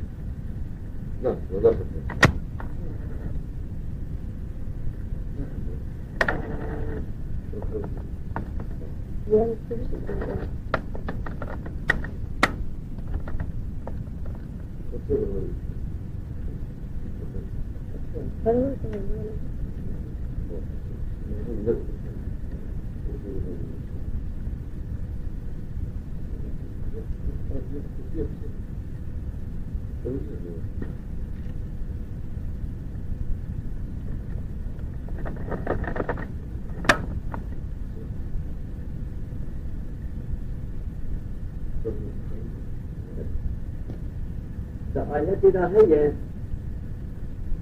Di ayetê de heye,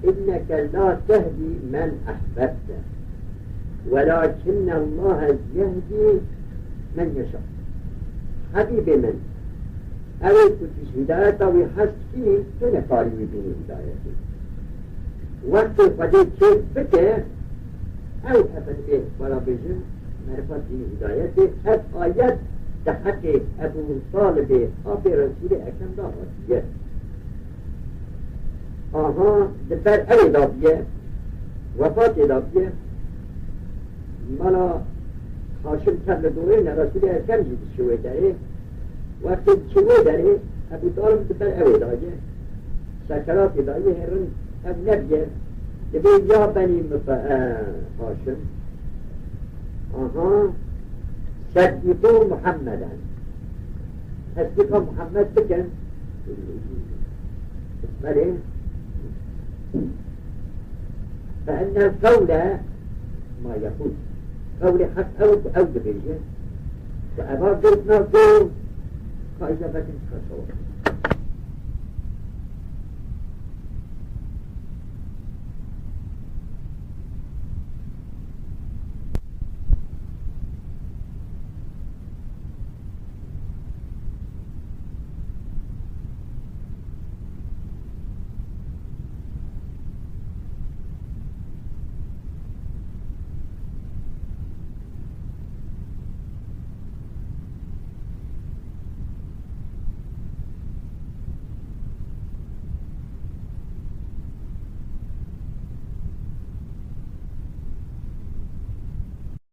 "Inneke la tehdî men ehbebte, welakinne Allahe yehdî men yeşâ." Hebîbê min, ew ê ku tu ji hidayeta wî hez dikî, tu nikarî wî bînî hidayetê. Wextê Xwedê kêf bike, ew efendê xwe ra bêjin, merifa dînî hidayetê, ev ayet di heqê Ebû Talibê, apê Resûlê Ekrem de hatiye. Aha, di ber ew ê de bûye, wefatê de bûye, Mala Haşim tev li dorê ne, Resûlê Ekrem jî diçû wê derê. Wextê diçû wê derê, Ebû Talib di ber ew ê de ye. Sekeratê de ye, hêrin ew nebiye. Dibê ya benî Muta-, e, Haşim. Aha. Seddîqû Muhemmeden. Tesdîqa Muhammed bikin. Belê. Fe innel qewle ma yekûl. Qewlê heq ew ku ew dibêje. Ku eva girtina ku ka îcabetin çiqaso.